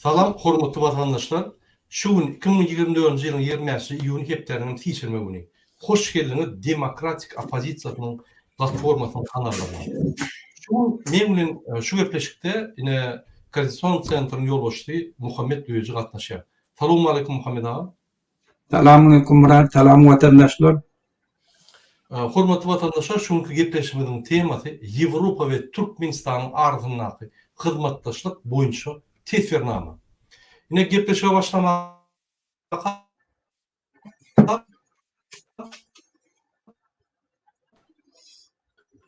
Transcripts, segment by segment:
Salam hormatly watandaşlar! Şu gün 2024-nji ýylyň 25-nji iýuny hepdäniň sişenbe güni. Hoş geldiňiz Demokratik oppozisiýasynyň platformasynyň kanallaryna. Şu gün meň bilen şu gepleşikde ine Koordinasion sentryň ýolbaşçysy Muhammet Düýeji gatnaşýar. Salowmaleýkim Muhammet aga. Salamaleýkum Myrat, salam watandaşlar. Hormatly watandaşlar şu günki gepleşigimiziň temasy Ýewropa we Türkmenistanyň arasyndaky hyzmatdaşlyk boýunça teswirnama. Ine gepleşige başlamaka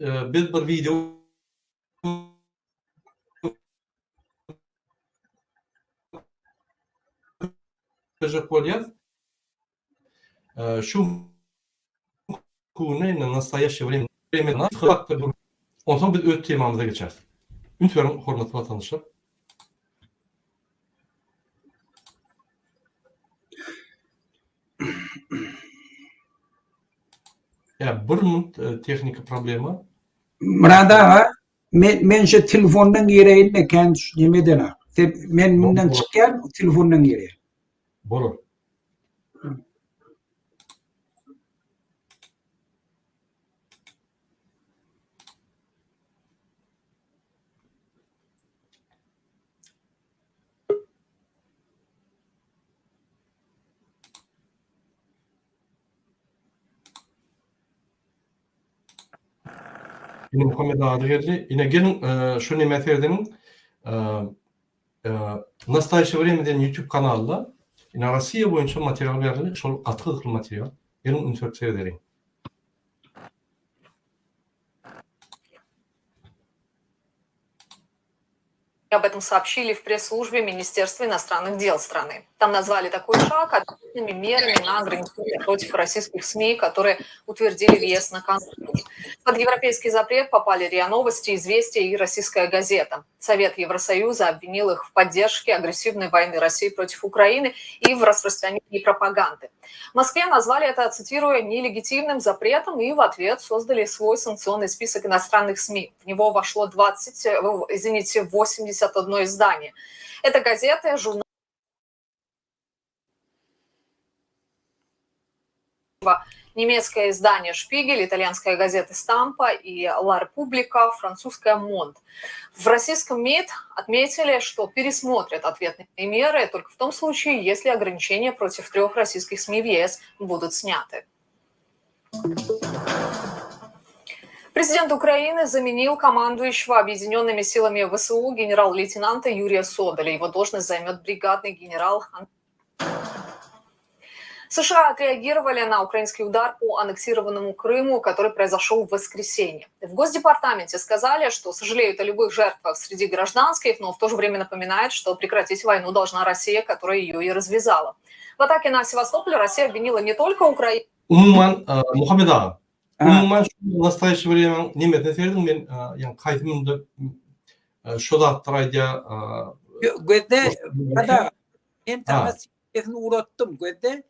biz bir wideo görkezjek bolýas. Şu güne indi nastoýaşşe wremýa Onsoň biz öz temamyza geçeris. Üns beriň hormatly watandaşlar. Ýa bir minut tehniki problema. Myrat aga, men men şu telefondan gireýin-de kän nemeden. Men mundan çykýan, telefondan girýän. Bolar. Ine Muhammet ady geldi. Ine geliň şu nämä seredeniň. Nastaýşe wremýa diýen YouTube kanalda ine Rossiýa boýunça material berildi. Şol gaty gyzykly material. Geliň üns berip seredeliň. Об этом сообщили в пресс-службе Министерства иностранных дел страны. Там назвали такой шаг ответными мерами на ограничения против российских СМИ, которые утвердили в ЕС накануне. Под европейский запрет попали РИА Новости, Известия и Российская газета. Совет Евросоюза обвинил их в поддержке агрессивной войны России против Украины и в распространении пропаганды. В Москве назвали это, цитирую, нелегитимным запретом и в ответ создали свой санкционный список иностранных СМИ. В него вошло 20, извините, 81 издание. Это газеты, журналы, немецкое издание «Шпигель», итальянская газета «Стампа» и «Ла Република», французская «Монд». В российском МИД отметили, что пересмотрят ответные меры только в том случае, если ограничения против трех российских СМИ в ЕС будут сняты. Президент Украины заменил командующего объединенными силами ВСУ генерал-лейтенанта Юрия Содоля. Его должность займет бригадный генерал США отреагировали на украинский удар по аннексированному Крыму, который произошел в воскресенье. В Госдепартаменте сказали, что сожалеют о любых жертвах среди гражданских, но в то же время напоминают, что прекратить войну должна Россия, которая ее и развязала. В атаке на Севастополь Россия обвинила не только Украину, Umuman, Muhammet aga, umuman şu nastoýaşi wremýaň nemesine serediň men ýa haýsy munda şu zatlar aýdýar. Gözde, Muhammet aga, men saňa sesini ugratdym gözde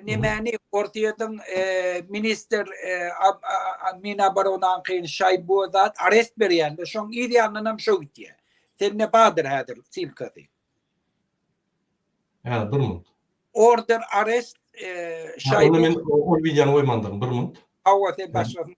nemäni Orsýetiň ministr Minaboronaňkyny Şaýbu zat arest berýände şoň yz ýanyndanam şo gitýär. Sende bardyr häzir ssylkasy. Hä, bir minut. Order arest Şaýbu. Onda men ol wideony goýmandyryn, bir minut. Hawa, sen başgasyn.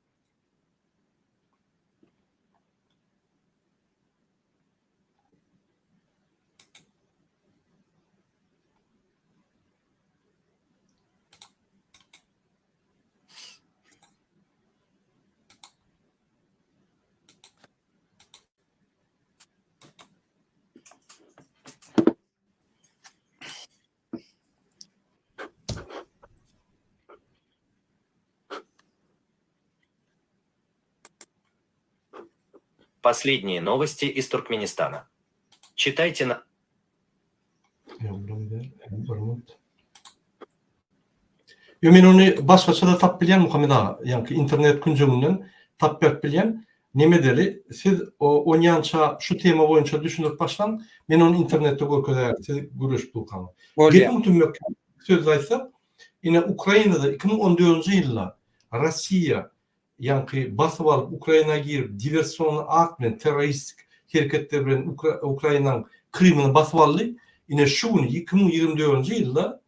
Последние новости из Туркменистана. Читайте на... Ýo men ony başgaça-da tapyp bilýän Muhammet aga, ýaňky internet künjeginden tapyp berip bilýän. Neme edeli, siz onýança şu tema boýunça düşündirip başlaň, men ony internetde görkezärin, siz gürleşip durkaňyz. Gepiň tümmek sözde aýtsak, ine Ukrainada 2014-nji ýylda Rossiýa ýaňky basyp alyp Ukraina girip diwersionny akt bilen terroristik hereketler bilen Ukrainanyň Krymyny basyp aldy. Ine şu gün 2024-nji ýylda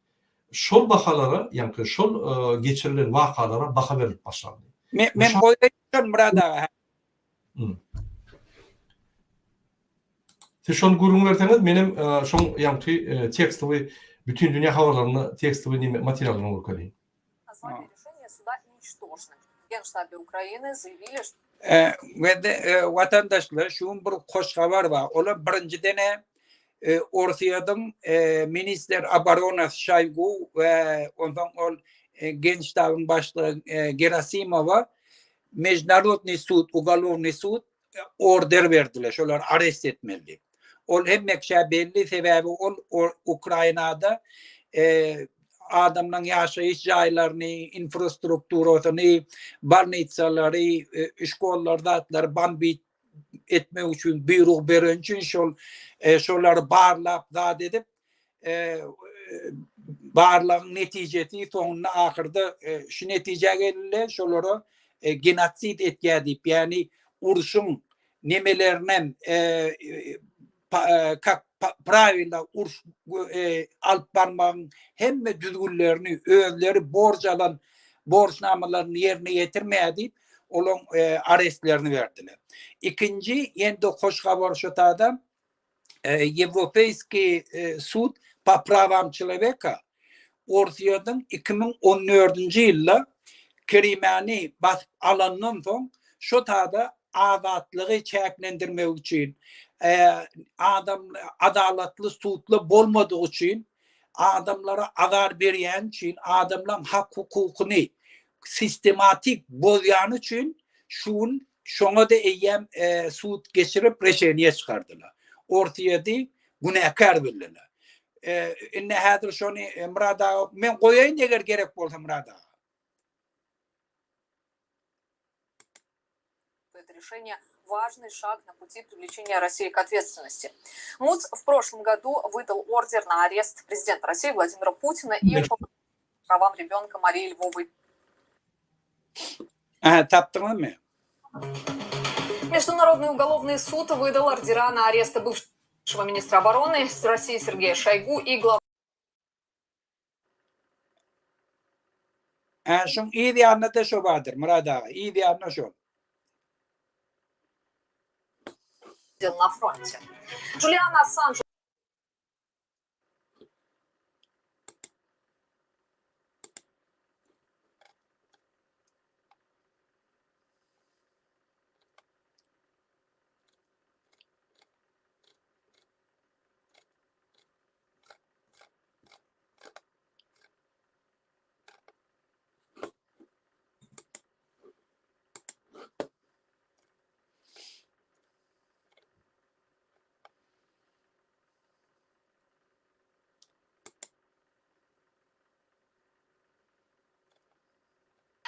şol bahalara, ýaňky şol geçirilen wakalara baha berlip başlandy. Men men goýaýyn Myrat aga. Siz şony gürrüň berseňiz, menem şoň ýaňky tekstowy bütin dünýä habarlarynda tekstowy neme materiallaryny görkezeýin. Watandaşlar şu gün bir hoş habar bar. Olam birinjiden-ä Orsýetiň ministr oboronasy Şoýgu we onsoň ol Genştabyň başlygy Gerasimowa Mejnarodnyý sud, ugolovnyý sud order berdiler, şolary arest etmeli diýip. Ol hemme kişä belli, sebäbi ol Ukrainada adamlaryň ýaşaýyş jaýlaryny, infrastrukturasyny, bolnitsalary, şkollary zatlary bombit etmek üçin buýruk beren üçin şol şolary barlap zat edip barlagyň netijesi soňunda ahyrda şu netijä geldiler, şolara genosid etýär diýip, ýagny urşuň nemelerinem kak prawila uruş alyp barmagyň hemme düzgünlerini özleri borç alan borçnamalaryny ýerine ýetirmeýär diýip, olaň arestlerini berdiler. Ikinji ýene-de hoş habar şu tada Ýewropeýskiý sud po prawam çeloweka Orsýetiň 2014-nji ýylda Krimeany basyp alandan soň şo tada azatlygy çäklendirmek üçin, adam adalatly sudly bolmadygy üçin, adamlara azar berýäni üçin, adamlaryň hak-hukukyny sistematik bozýany üçin şu gün Şoňa-da eýýäm sud geçirip reşeniýe çykardylar. Orsýeti günäkär bildiler. Indi häzir şony Myrat aga men goýaýyn eger gerek bolsa Myrat aga. Это решение важный шаг на пути привлечения России к ответственности. МУЦ в прошлом году выдал ордер на арест президента России Владимира Путина и по правам ребенка Марии Львовой. Aha, tapdyňyzmy? Международный уголовный суд выдал ордера на арест бывшего министра обороны России Сергея Шойгу и главы Hä, şoň yz ýanynda-da şo bardyr, Myrat aga, yz ýanynda şo. дел на фронте. Джулиан Ассанж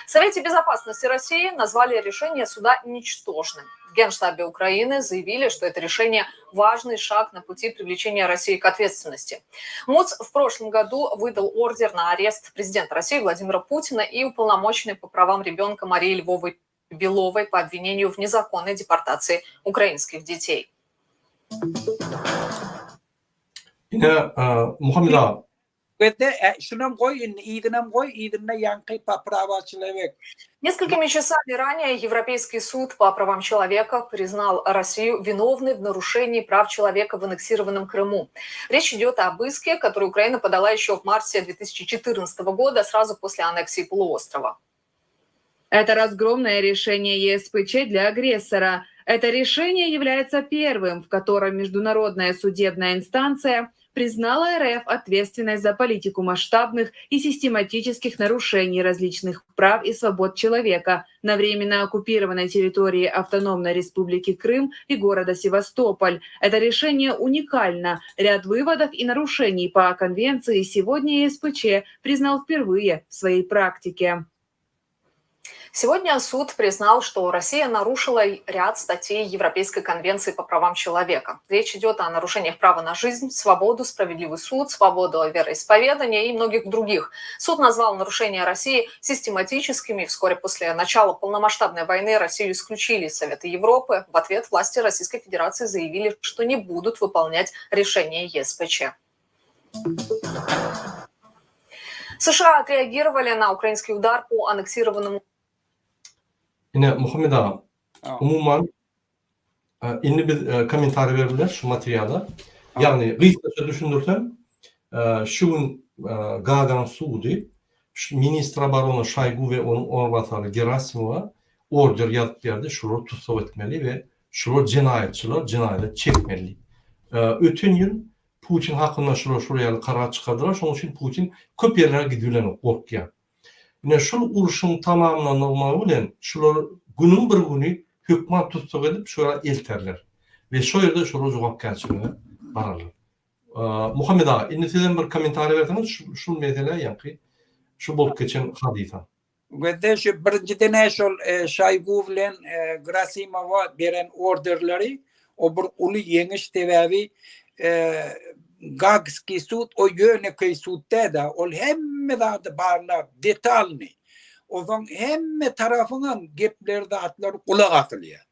В Совете Безопасности России назвали решение суда ничтожным. В Генштабе Украины заявили, что это решение – важный шаг на пути привлечения России к ответственности. МУЦ в прошлом году выдал ордер на арест президента России Владимира Путина и уполномоченной по правам ребенка Марии Львовой Беловой по обвинению в незаконной депортации украинских детей. Ine, Muhammet aga. Bende şunam goý indi yzynam goý yzynda ýaňky po prava çelowek. Несколькими часами ранее Европейский суд по правам человека признал Россию виновной в нарушении прав человека в аннексированном Крыму. Речь идет об иске, который Украина подала еще в марте 2014 года, сразу после аннексии полуострова. Это разгромное решение ЕСПЧ для агрессора. Это решение является первым, в котором международная судебная инстанция признала РФ ответственной за политику масштабных и систематических нарушений различных прав и свобод человека на временно оккупированной территории Автономной Республики Крым и города Севастополь. Это решение уникально. Ряд выводов и нарушений по конвенции сегодня ЕСПЧ признал впервые в своей практике. Сегодня суд признал, что Россия нарушила ряд статей Европейской конвенции по правам человека. Речь идет о нарушениях права на жизнь, свободу, справедливый суд, свободу вероисповедания и многих других. Суд назвал нарушения России систематическими. Вскоре после начала полномасштабной войны Россию исключили из Совета Европы. В ответ власти Российской Федерации заявили, что не будут выполнять решение ЕСПЧ. США отреагировали на украинский удар по аннексированному Ine, Muhammet aga, umuman, indi biz kommentariý berip bileris şu materiala. Ýagny, gysgaça düşündirsem, şu gün Gaganyň sudy ministr oborony Şoýgu we onuň orunbasary Gerasimowa order ýazyp berdi, şulary tussag etmeli we şular jenaýatçylar, jenaýata çekmeli diýip. Öten ýyl Putin hakynda şular şular ýaly karar çykardylar, şonuň üçin Putin köp ýerlere gidibilenok, gorkýar. Ine şul urşuň tamamlanylmagy bilen şular günüň bir güni hökman tussag edip şu ýere elterler we şo ýerde şolar jogapkärçilige bararlar. Muhammet aga indi sizem bir kommentariý berseňiz şul meselä ýaňky şu bolup geçen hadysa. Gözde şu birinjiden-ä şol Şoýgu bilen Grasimowa beren orderleri o bir uly ýeňiş sebäbi Gagskiý sud o ýönekeý sud däl-de ol hemme zady barlap detalnyý onsoň hemme tarapyňam gepleri zatlary gulak asylýar.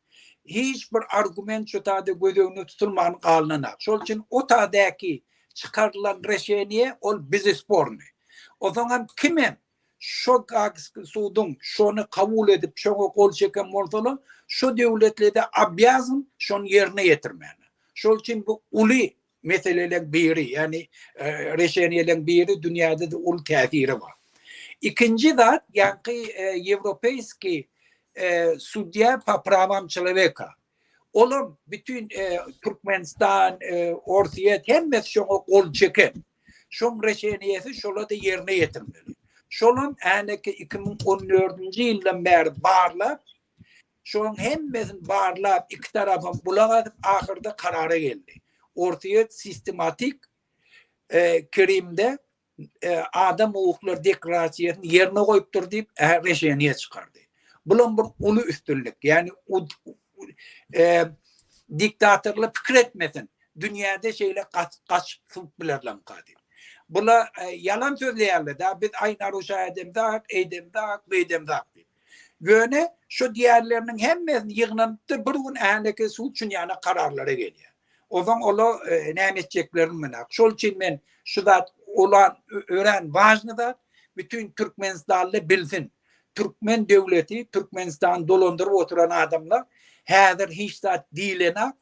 Hiç bir argument şu taýda göz öňünde tutulman galynanak. Şol üçin o taýdaky çykarylan reşeniýe ol bezspornyý. Onsoňam kimem Şo Gagski suduň şony kabul edip şoňa gol çeken bolsalar, şo döwletlede obýazan şony ýerine ýetirmäne. Şol üçin bu uly meseleleň biri, ýagny reşeniýeleň biri dünýäde-de uly täsiri bar. Ikinji zat ýaňky ýewropeýski sudýa po prawam çeloweka. Olam bütin Türkmenistan, Orsýet hemmesi şoňa gol çeken. Şoň reşeniýesi şola-da ýerine ýetirmeli. Şolam äneki 2014-nji ýyldan bäri barlap, şoň hemmesini barlap, iki tarapam gulak asyp, ahyrda karara geldi. Orsýet sistematik Krymda adam hukuklary deklarasiýasyny ýerine goýupdyr diýip, reşeniýe çykardy. Bulam bir uly üstünlik. Ýagny diktatorlar pikir etmesin, dünýäde şeýle gaçyp sypyp bilerlermika diýip. Bular ýalan sözleýärler-dä, biz aý naruşa edemzak, eýdemzak, beýdemzak diýip. Ýöne şo diýýänleriniň hemmesini ýygnanypdyr, bir gün äneke sud şun ýana kararlara gelýär. Onsoň olar näme etjeklerini bilenok. Şol üçin men şu zat olan örän wažny zat, bütin türkmenistanly bilsin. Türkmen döwleti, Türkmenistany dolandyryp oturan adamlar häzir hiç zat diýilenak.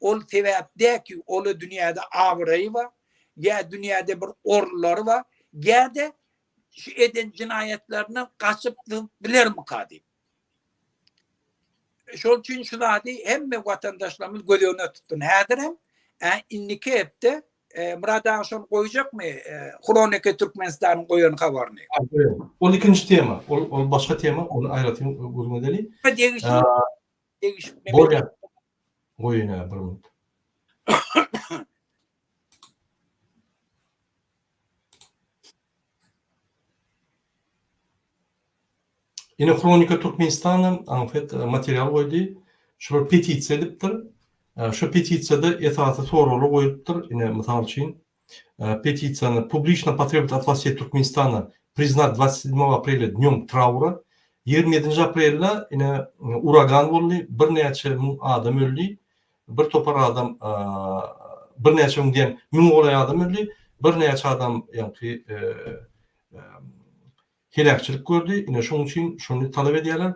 Ol sebäp däl ki, ola dünýäde abraýy bar, ýa dünýäde bir orunlary bar, ýa-da şu eden jenaýatlaryndan gaçyp zyňyp bilermika diýip. Şol üçin şu zady hemme watandaşlarymyz göz öňüne tutsun. Häzirem, indiki hepde Myrat aga şony goýjakmy? Hroniki Türkmenistanyň goýan habaryny. Ol ikinji tema. Ol ol başga tema. Ony aýratyn gürrüň edeli. Degişli. Degişli. Bolýar. Goýaýyn aga bir minut. Ine Hronika Türkmenistana anket material goýdy. Şular petisiýa edipdir. Şu petisiýada esasy soraglar goýlupdyr. Ine mysal üçin petisiýany publiçno potrebować от властей Türkmenistana priznat 27 aprelya dnýom traura. 27-nji aprelde ine uragan boldy, birnäçe müň adam öldi. Bir topar adam birnäçe müň diýen müňe golaý adam öldi. Birnäçe adam ýaňky heläkçilik gördi. Ine şonuň üçin şony talap edýärler.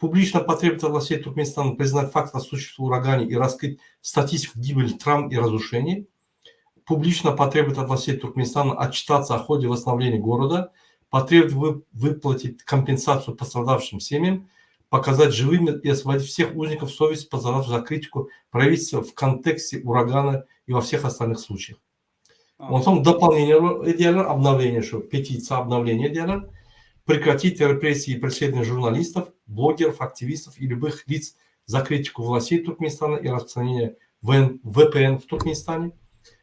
Publiçno potrebować от властей Туркменистана признать факт о случившемся урагане и раскрыть статистику гибели, травм и разрушений. Публично потребовать от властей Туркменистана отчитаться о ходе восстановления города, потребовать выплатить компенсацию пострадавшим семьям, показать живыми и освободить всех узников совести, пострадавших за критику правительства в контексте урагана и во всех остальных случаях. Onsoň doполнение edýärler, obnowleniýe şu petisiýa obnowleniýe edýärler. Прекратить репрессии и преследование журналистов, блогеров, активистов и любых лиц за критику властей Туркменистана и распространение VPN в Туркменистане.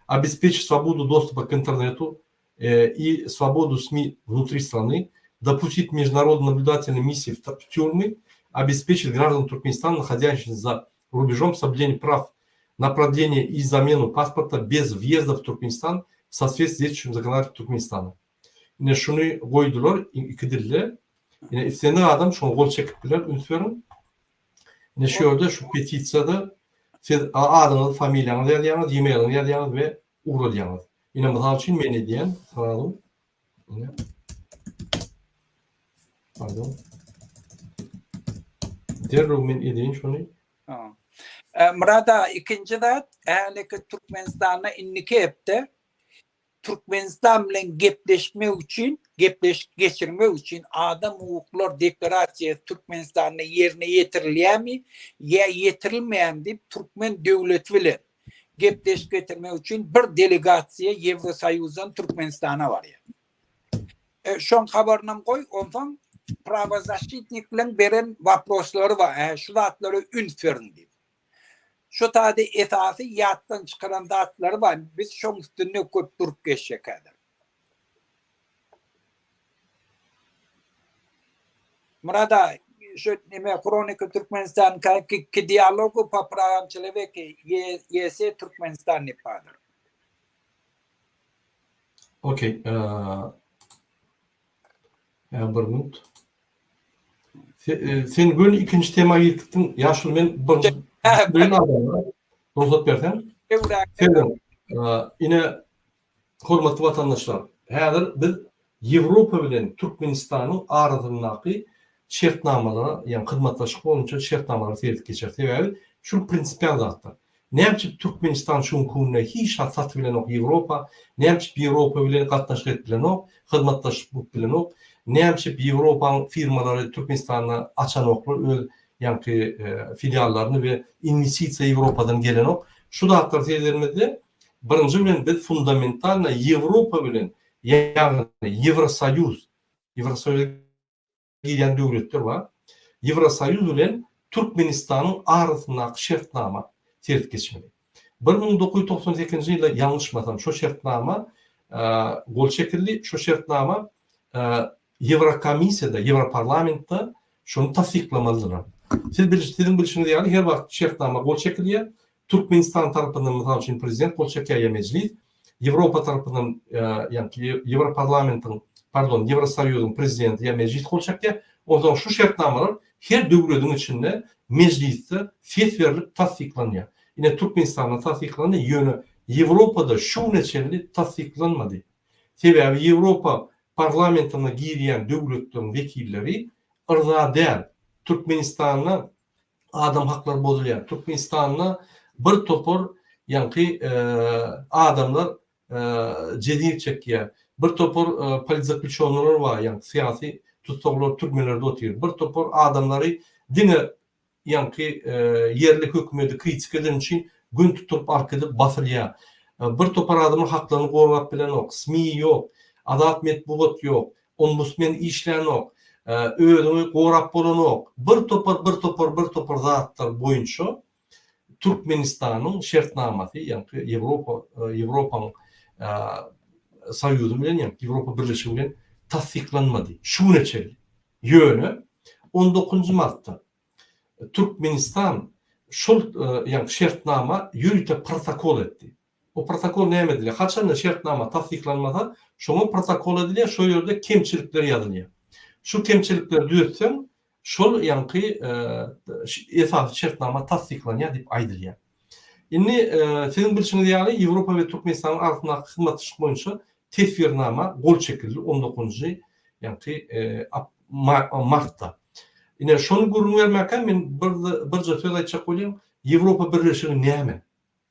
Обеспечить свободу доступа к интернету и свободу СМИ внутри страны. Допустить международные наблюдательные миссии в тюрьмы. Обеспечить граждан Туркменистана, находящихся за рубежом, соблюдение прав на продление и замену паспорта без въезда в Туркменистан в соответствии с действующим законодательством Туркменистана. Ine şuny goýdular iki dilde. Ine islendik adam şoňa gol çekip biler, üns beriň. Ine şu ýerde şu petisiýada siz adyňyzy, familiýaňyzy ýazýaňyz, e-mailiňizi ýazýaňyz we ugradýaňyz. Ine mysal üçin men edýän srazu ine pardon derrew men edeýin şony. Myrat aga ikinji zat häliki Türkmenistanda indiki hepde Türkmenistan bilen gepleşmek üçin, gepleşik geçirmek üçin adam hukuklar deklarasiýasy Türkmenistanda ýerine ýetirilýärmi ýa ýetirilmeýärmi diýip türkmen döwleti bilen gepleşik geçirmek üçin bir delegasiýa Ýewrosoýuzdan Türkmenistana barýar. Şoň habarynam goý, onsoň prawozaşçitnikleň beren waproslary bar, hä şu zatlara üns beriň diýip. Şu taýda esasy ýatdan çykaran zatlary bar, biz şoň üstünde köp durup geçjek häzir. Myrat aga, şu neme Hronika Türkmenistan k dialogu po prawam çeloweki YS Türkmenistan diýip bardyr. Okey. Ýa bir minut. Sen göni ikinji tema girip gitdiň. Ýaşuly men birinji bilen adamlara rugsat berseň. Sen ine hormatly watandaşlar, häzir biz Ýewropa bilen Türkmenistanyň arasyndaky şertnamalara, ýagny hyzmatdaşlyk boýunça şertnamalara seredip geçeris. Sebäbi şul prinsipial zatlar. Näme üçin Türkmenistan şu günki günde hiç zat satyp bilenok Ýewropa, näme üçin Ýewropa bilen gatnaşyk edip bilenok, hyzmatdaşlyk bolup bilenok, näme üçin Ýewropaň firmalary Türkmenistanda açanoklar öz ýaňky filiallaryny we inwestisiýa Ýewropadan gelenok. Şu zatlary seredenimizde birinji bilen biz fundamentalno Ýewropa bilen ýagny Ýewrosoýuz, Ýewrosoýuza girýän döwletler bar. Ýewrosoýuz bilen Türkmenistanyň arasyndaky şertnama seredip geçmeli. 1998-nji ýylda ýalňyşmasam şo şertnama gol çekildi. Şo şertnama Ýewrokomissiýada, Ýewroparlamentde şony tassyklamalydylar. Siz biliş, siziň bilşiňiz ýaly her wagt şertnama gol çekilýär. Türkmenistan tarapyndan mysal üçin prezident gol çekýär ýa mejlis, Ýewropa tarapyndan ýaňky Ýewroparlamentiň, pardon, Ýewrosoýuzyň prezidenti ýa mejlis gol çekýär. Onsoň şu şertnamalar her döwlediň içinde mejlisde ses berlip tassyklanýar. Ine Türkmenistanda tassyklandy, ýöne Ýewropada şu güne çenli tassyklanmady. Sebäbi Ýewropa parlamentine girýän döwletleriň wekilleri yrza däl. Türkmenistanda adam haklary bozulýar. Türkmenistanda bir topar ýaňky adamlar jezir çekýär. Bir topar politzaklýuçennylar bar, ýaňky syýasy tussaglar türmelerde otyr. Bir topar adamlary diňe ýaňky ýerli hökümeti kritika edeni üçin gün tutulyp alyp gidip basylýar. Bir topar adamlar haklaryny gorap bilenok, SMI ýok, azat metbugat ýok. Ombudsmen işlänok, özüňi gorap bolanok. Bir topar, bir topar, bir topar zatlar boýunça Türkmenistanyň şertnamasy, ýagny Ýewropa, Ýewropanyň Soýuzy bilen, ýagny Ýewropa Birleşigi bilen tassyklanmady şu güne çenli. Ýöne on dokuzynjy martda Türkmenistan şol, ýagny şertnama ýörite protokol etdi. O protokol näme edilýär? Haçanda şertnama tassyklanmasa, şoňa protokol edilýär, şo ýerde kemçilikler ýazylýar. Şu kemçilikleri düzetseň, şol ýaňky esasy şertnama tassyklanýar diýip aýdylýar. Indi siziň bilşiňiz ýaly, Ýewropa we Türkmenistanyň arasyndaky hyzmatdaşlyk boýunça teswirnama gol çekildi on dokuzynjy ýaňky martda. Ine, şony gürrüň bermäkä men birje söz aýtjak bolýan, Ýewropa Birleşigi näme?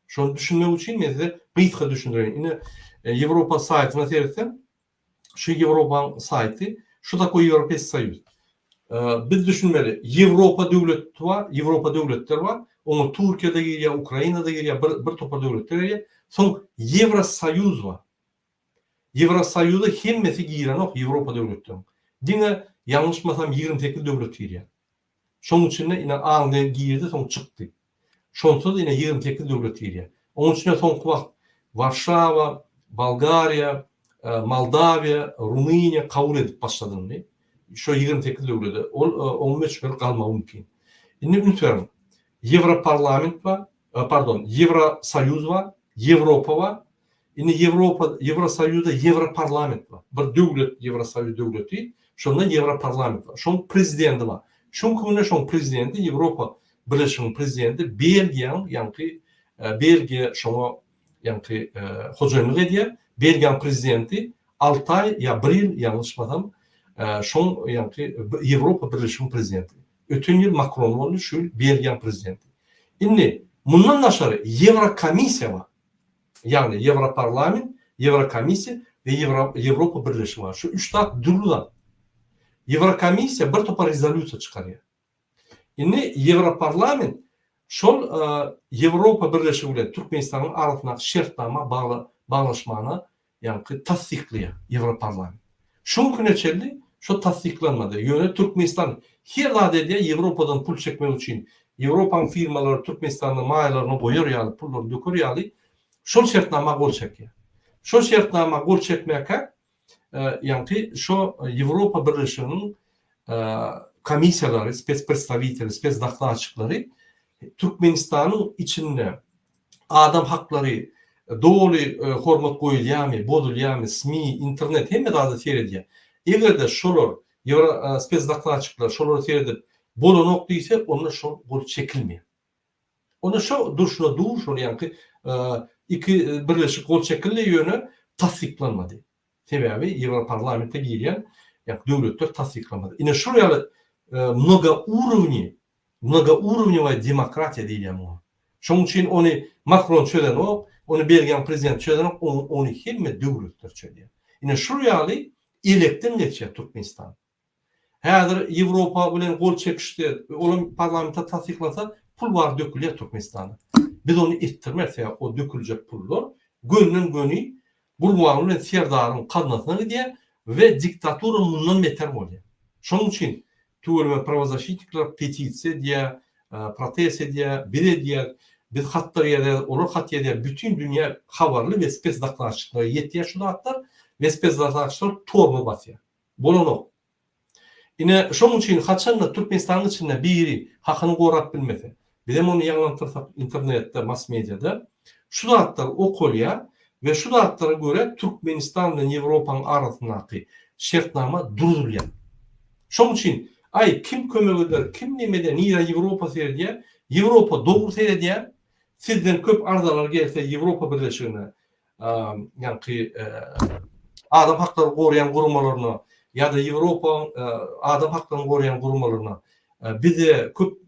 Şony düşünmek üçin men size gysga düşündireýin. Ine, Ýewropa saýtyna seretseň, şu Ýewropaň saýty, şu takoý Ýewropeýski Soýuz. Biz düşünmeli, Ýewropa döwleti bar, Ýewropa döwletleri bar. Oňa Türkiýe-de girýär, Ukraina-da girýär, bir bir topar döwletler girýär. Soň Ýewrosoýuz bar. Ýewrosoýuza hemmesi girenok Ýewropa döwletleriniň. Diňe ýalňyşmasam 28 döwlet girýär. Şoň içinde ine Angliýa girdi soň çykdy. Şonsuz ine 28 döwlet girýär. Oň içine soňky wagt Warşawa, Bolgariýa, Moldawiýa, Rumyniýa kabul edip başlady indi. Şo 28 döwlede ol oň möçberi galmagy mümkin. Indi üns beriň. Ýewroparlament bar, pardon, Ýewrosoýuz bar, Ýewropa bar, Indi Ýewropa, Ýewrosoýuzda Ýewroparlament bar. Bir döwlet Ýewrosoýuz döwleti, şonda Ýewroparlament bar. Şoň prezidenti bar. Şu günki günde şoň prezidenti Ýewropa Birleşiginiň prezidenti Belgiýanyň ýaňky Belgiýa şoňa ýaňky hojaýynlyk edýär. Belgiýanyň prezidenti alty aý ýa bir ýyl ýalňyşmasam şoň ýaňky Ýewropa Birleşiginiň prezidenti. Öten ýyl Makron boldy, şu ýyl Belgiýanyň prezidenti. Indi mundan daşary Ýewrokomissiýa bar. Ýagny Ýewroparlament, Ýewrokomissiýa we Ýewropa Birleşigi bar. Şu üç zat dürli zat. Ýewrokomissiýa bir topar rezolýusiýa çykarýar. Indi Ýewroparlament şol Ýewropa Birleşigi bilen Türkmenistanyň arasyndaky şertnama baglaşmana ýaňky tassyklaýar Ýewroparlament. Şu güne çenli şo tassyklanmady. Ýöne Türkmenistan her zat edýär Ýewropadan pul çekmek üçin. Ýewropanyň firmalary Türkmenistanda maýalaryny goýar ýaly, pullaryny döker ýaly şol şertnama gol çekýär. Şol şertnama gol çekmäkä ýaňky şo Ýewropa Birleşiginiň komissiýalary, spespredstawiteli, spesdokladçiklary Türkmenistanyň içinde adam haklary doly hormat goýulýarmy, bozulýarmy, SMI, internet hemme zada seredýär. Eger-de şolar ýewro spesdokladçikler şolara seredip bolanok diýse, onda şol gol çekilmeýär. Onda şo durşuna dur şol ýaňky iki birleşik gol çekildi ýöne tassyklanmady. Sebäbi Ýewroparlamente girýän ýa döwletler tassyklamady. Ine şol ýaly mnogourovni, mnogourovnewaya demokratiýa diýilýär muňa. Şonuň üçin ony Makron çözenok, ony Belgiýanyň prezidenti çözenok, ony hemme döwletler çözýär. Ine şul ýaly elekden geçýär Türkmenistan. Häzir Ýewropa bilen gol çekişse, olam parlamentde tassyklasa, pul bar dökülýär Türkmenistana. Biz ony etdirmeris, sebäbi o döküljek pullar gönden-göni Gurbanguly bilen Serdaryň gaznasyna gidýär we diktatura mundan beter bolýar. Şonuň üçin tüweleme prawozaşitnikler petisiýa edýär, protest edýär, biz edýäris, biz hatlar ýazýarys, olar hat ýazýar, bütin dünýä habarly we spesdokladçyklara ýetýär şu zatlar we spesdokladçylar tormoz basýar. Bolanok. Ine, şonuň üçin haçan-da Türkmenistanyň içinde biri hakyny gorap bilmese, bizem ony ýaňlantyrsak internetde, mass-mediada, şu zatlar okalýar we şu zatlara görä Türkmenistan bilen Ýewropanyň arasyndaky şertnama duruzylýar. Şonuň üçin, aý, kim kömek eder, kim neme eder, nirä Ýewropa seredýär, Ýewropa dogry seredýär, sizden köp arzalar gelse Ýewropa Birleşigine, ýaňky adam haklary goraýan guramalaryna ýa-da Ýewropa adam haklaryny goraýan guramalaryna bize köp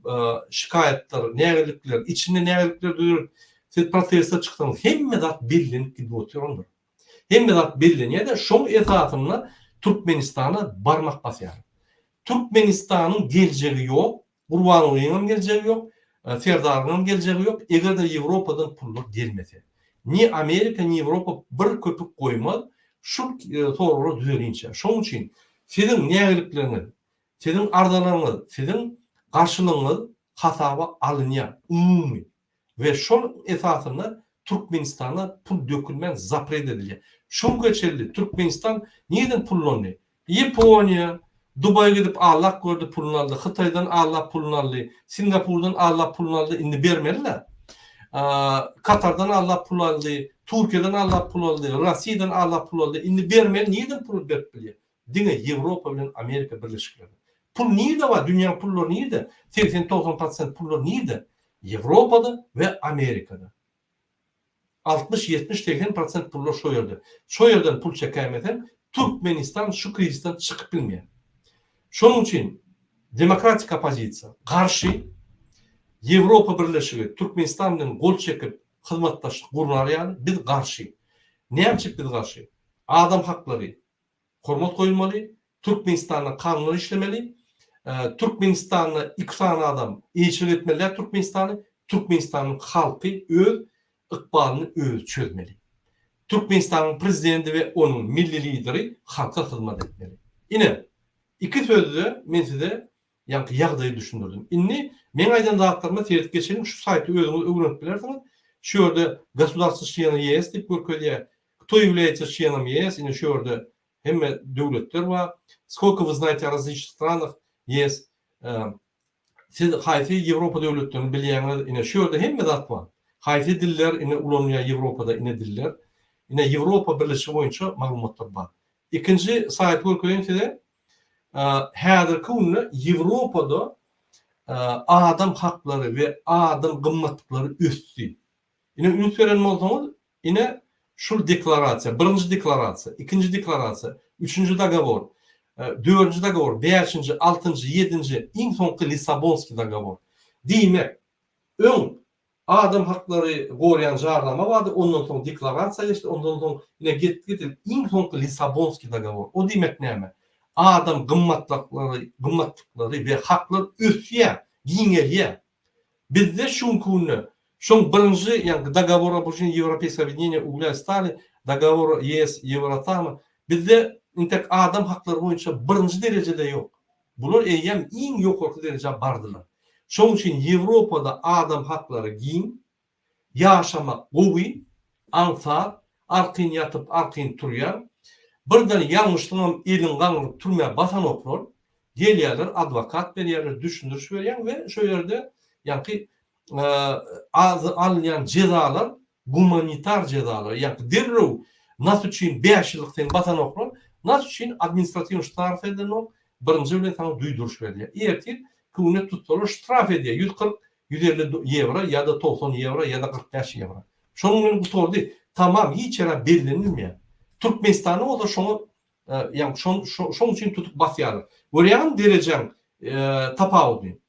şikaýatlar, nägilikler, içinde nägilikler dörüp, siz proteste çyksaňyz hemme zat bellenip gidip otyr onda. Hemme zat bellenýär-de, şoň esasynda Türkmenistana barmak basýar. Türkmenistanyň geljegi ýok, Gurbangulyňam geljegi ýok, Serdaryňam geljegi ýok, eger-de Ýewropadan pullar gelmese. Ni Amerika, ni Ýewropa bir köpük goýmaz, şul soraglar düzelinçä. Şonuň üçin siziň nägilikleriňiz, siziň arzalaryňyz, siziň garşylygyňyz hasaba alynýar, umumy. We şol esasynda Türkmenistana pul dökülmän zapret edilýär. Şu günke çenli Türkmenistan nireden pullandy? Ýaponiýa, Dubaýa gidip allap gördi puluny aldy, Hytaýdan allap puluny aldy, Singapurdan allap puluny aldy, indi bermeli-dä. Katardan allap pul aldy, Türkiýeden allap pul aldy, Rossiýadan allap pul aldy, indi bermeli, nireden pul berip bilýär? Diňe Ýewropa bilen Amerika Birleşikleri. Pul nirde bar? Dünýäň pullary nirde? 80-90 prosent pullar nirde? Ýewropada we Amerikada. 60, 70, 80 prosent pullar şo ýerde. Şo ýerden pul çekäýmeseň, Türkmenistan şu krizisden çykyp bilmeýär. Şonuň üçin demokratik oppozisiýa garşy Ýewropa Birleşigi Türkmenistan bilen gol çekip hyzmatdaşlyk gurnar ýaly biz garşy. Näme üçin biz garşy? Adam haklary hormat goýulmaly, Türkmenistanda kanunlar işlemeli, Türkmenistanda iki sany adam eýeçilik etmeli däl Türkmenistany, Türkmenistanyň halky öz ykbalyny özi çözmeli. Türkmenistanyň prezidenti we onuň milli lideri halka hyzmat etmeli. Ine, iki sözde men size ýaňky ýagdaýy düşündirdim. Indi meň aýdan zatlaryma seredip geçeliň, şu saýty özüňiz öwrenip bilersiňiz. Şu ýerde Gosudarstwo çleny ÝES diýip görkezýär. Kto ýawlýaýtsa çlenom ÝES, ine şu ýerde hemme döwletler bar. Skolko вы znaýte o razliçnych stranah ÝES, siz haýsy Ýewropa döwletlerini bilýäňiz, ine şu ýerde hemme zat bar. Haýsy diller ine ulanylýar Ýewropada ine diller. Ine Ýewropa Birleşigi boýunça maglumatlar bar. Ikinji saýty görkezeýin size. Häzirki günde Ýewropada adam haklary we adam gymmatlyklary ösdi. Ine üns beren bolsaňyz, ine. Şul deklarasiýa, birinji deklarasiýa, ikinji deklarasiýa, üçünji dogowor, dördünji dogowor, bäşinji, altynjy, ýedinji, iň soňky Lissabonskiý dogowor. Diýmek, öň adam haklary goraýan jarnama bardy, ondan soň deklarasiýa geçdi, ondan soň ine gitdi-gitdi iň soňky Lissabonskiý dogowor. O diýmek näme? Adam gymmatlyklary, gymmatlyklary we haklar ösýär, giňelýär. Bizde şu günki günde şoň birinji ýaňky Dogovor об учреждении Европейского объединения угля и стали, Dogovor ES Ýewroatoma bizde intek adam haklary boýunça birinji derejede ýok. Bular eýýäm iň ýokarky derejä bardylar. Şoň üçin Ýewropada adam haklary giň, Ýaşamak gowy, aňsat, arkaýyn ýatyp, arkaýyn turýaň. Birden ýalňyşsaňam eliň gaňryp türmä basanoklar. Gelýärler, adwokat berýärler, düşündiriş berýäň we şo ýerde ýaňky alynýan jezalar gumanitar jezalar, ýaňky derrew nas üçin bäş ýyllyk seni basanoklar, nas üçin administratiwnyý ştarf edilenok, birinji bilen saňa duýduryş berilýär. Ertir küne tutsalar ştraf edýär, 140 150 ýewro ýa-da 90 ýewro ýa-da 45 ýewro. Şonuň bilen gutardy. Tamam, hiç ýere bellenilmeýär. Türkmenistanda bolsa şoňa ýagny şoň üçin tutup basýarlar. Görýäňmi derejäň tapawudyny?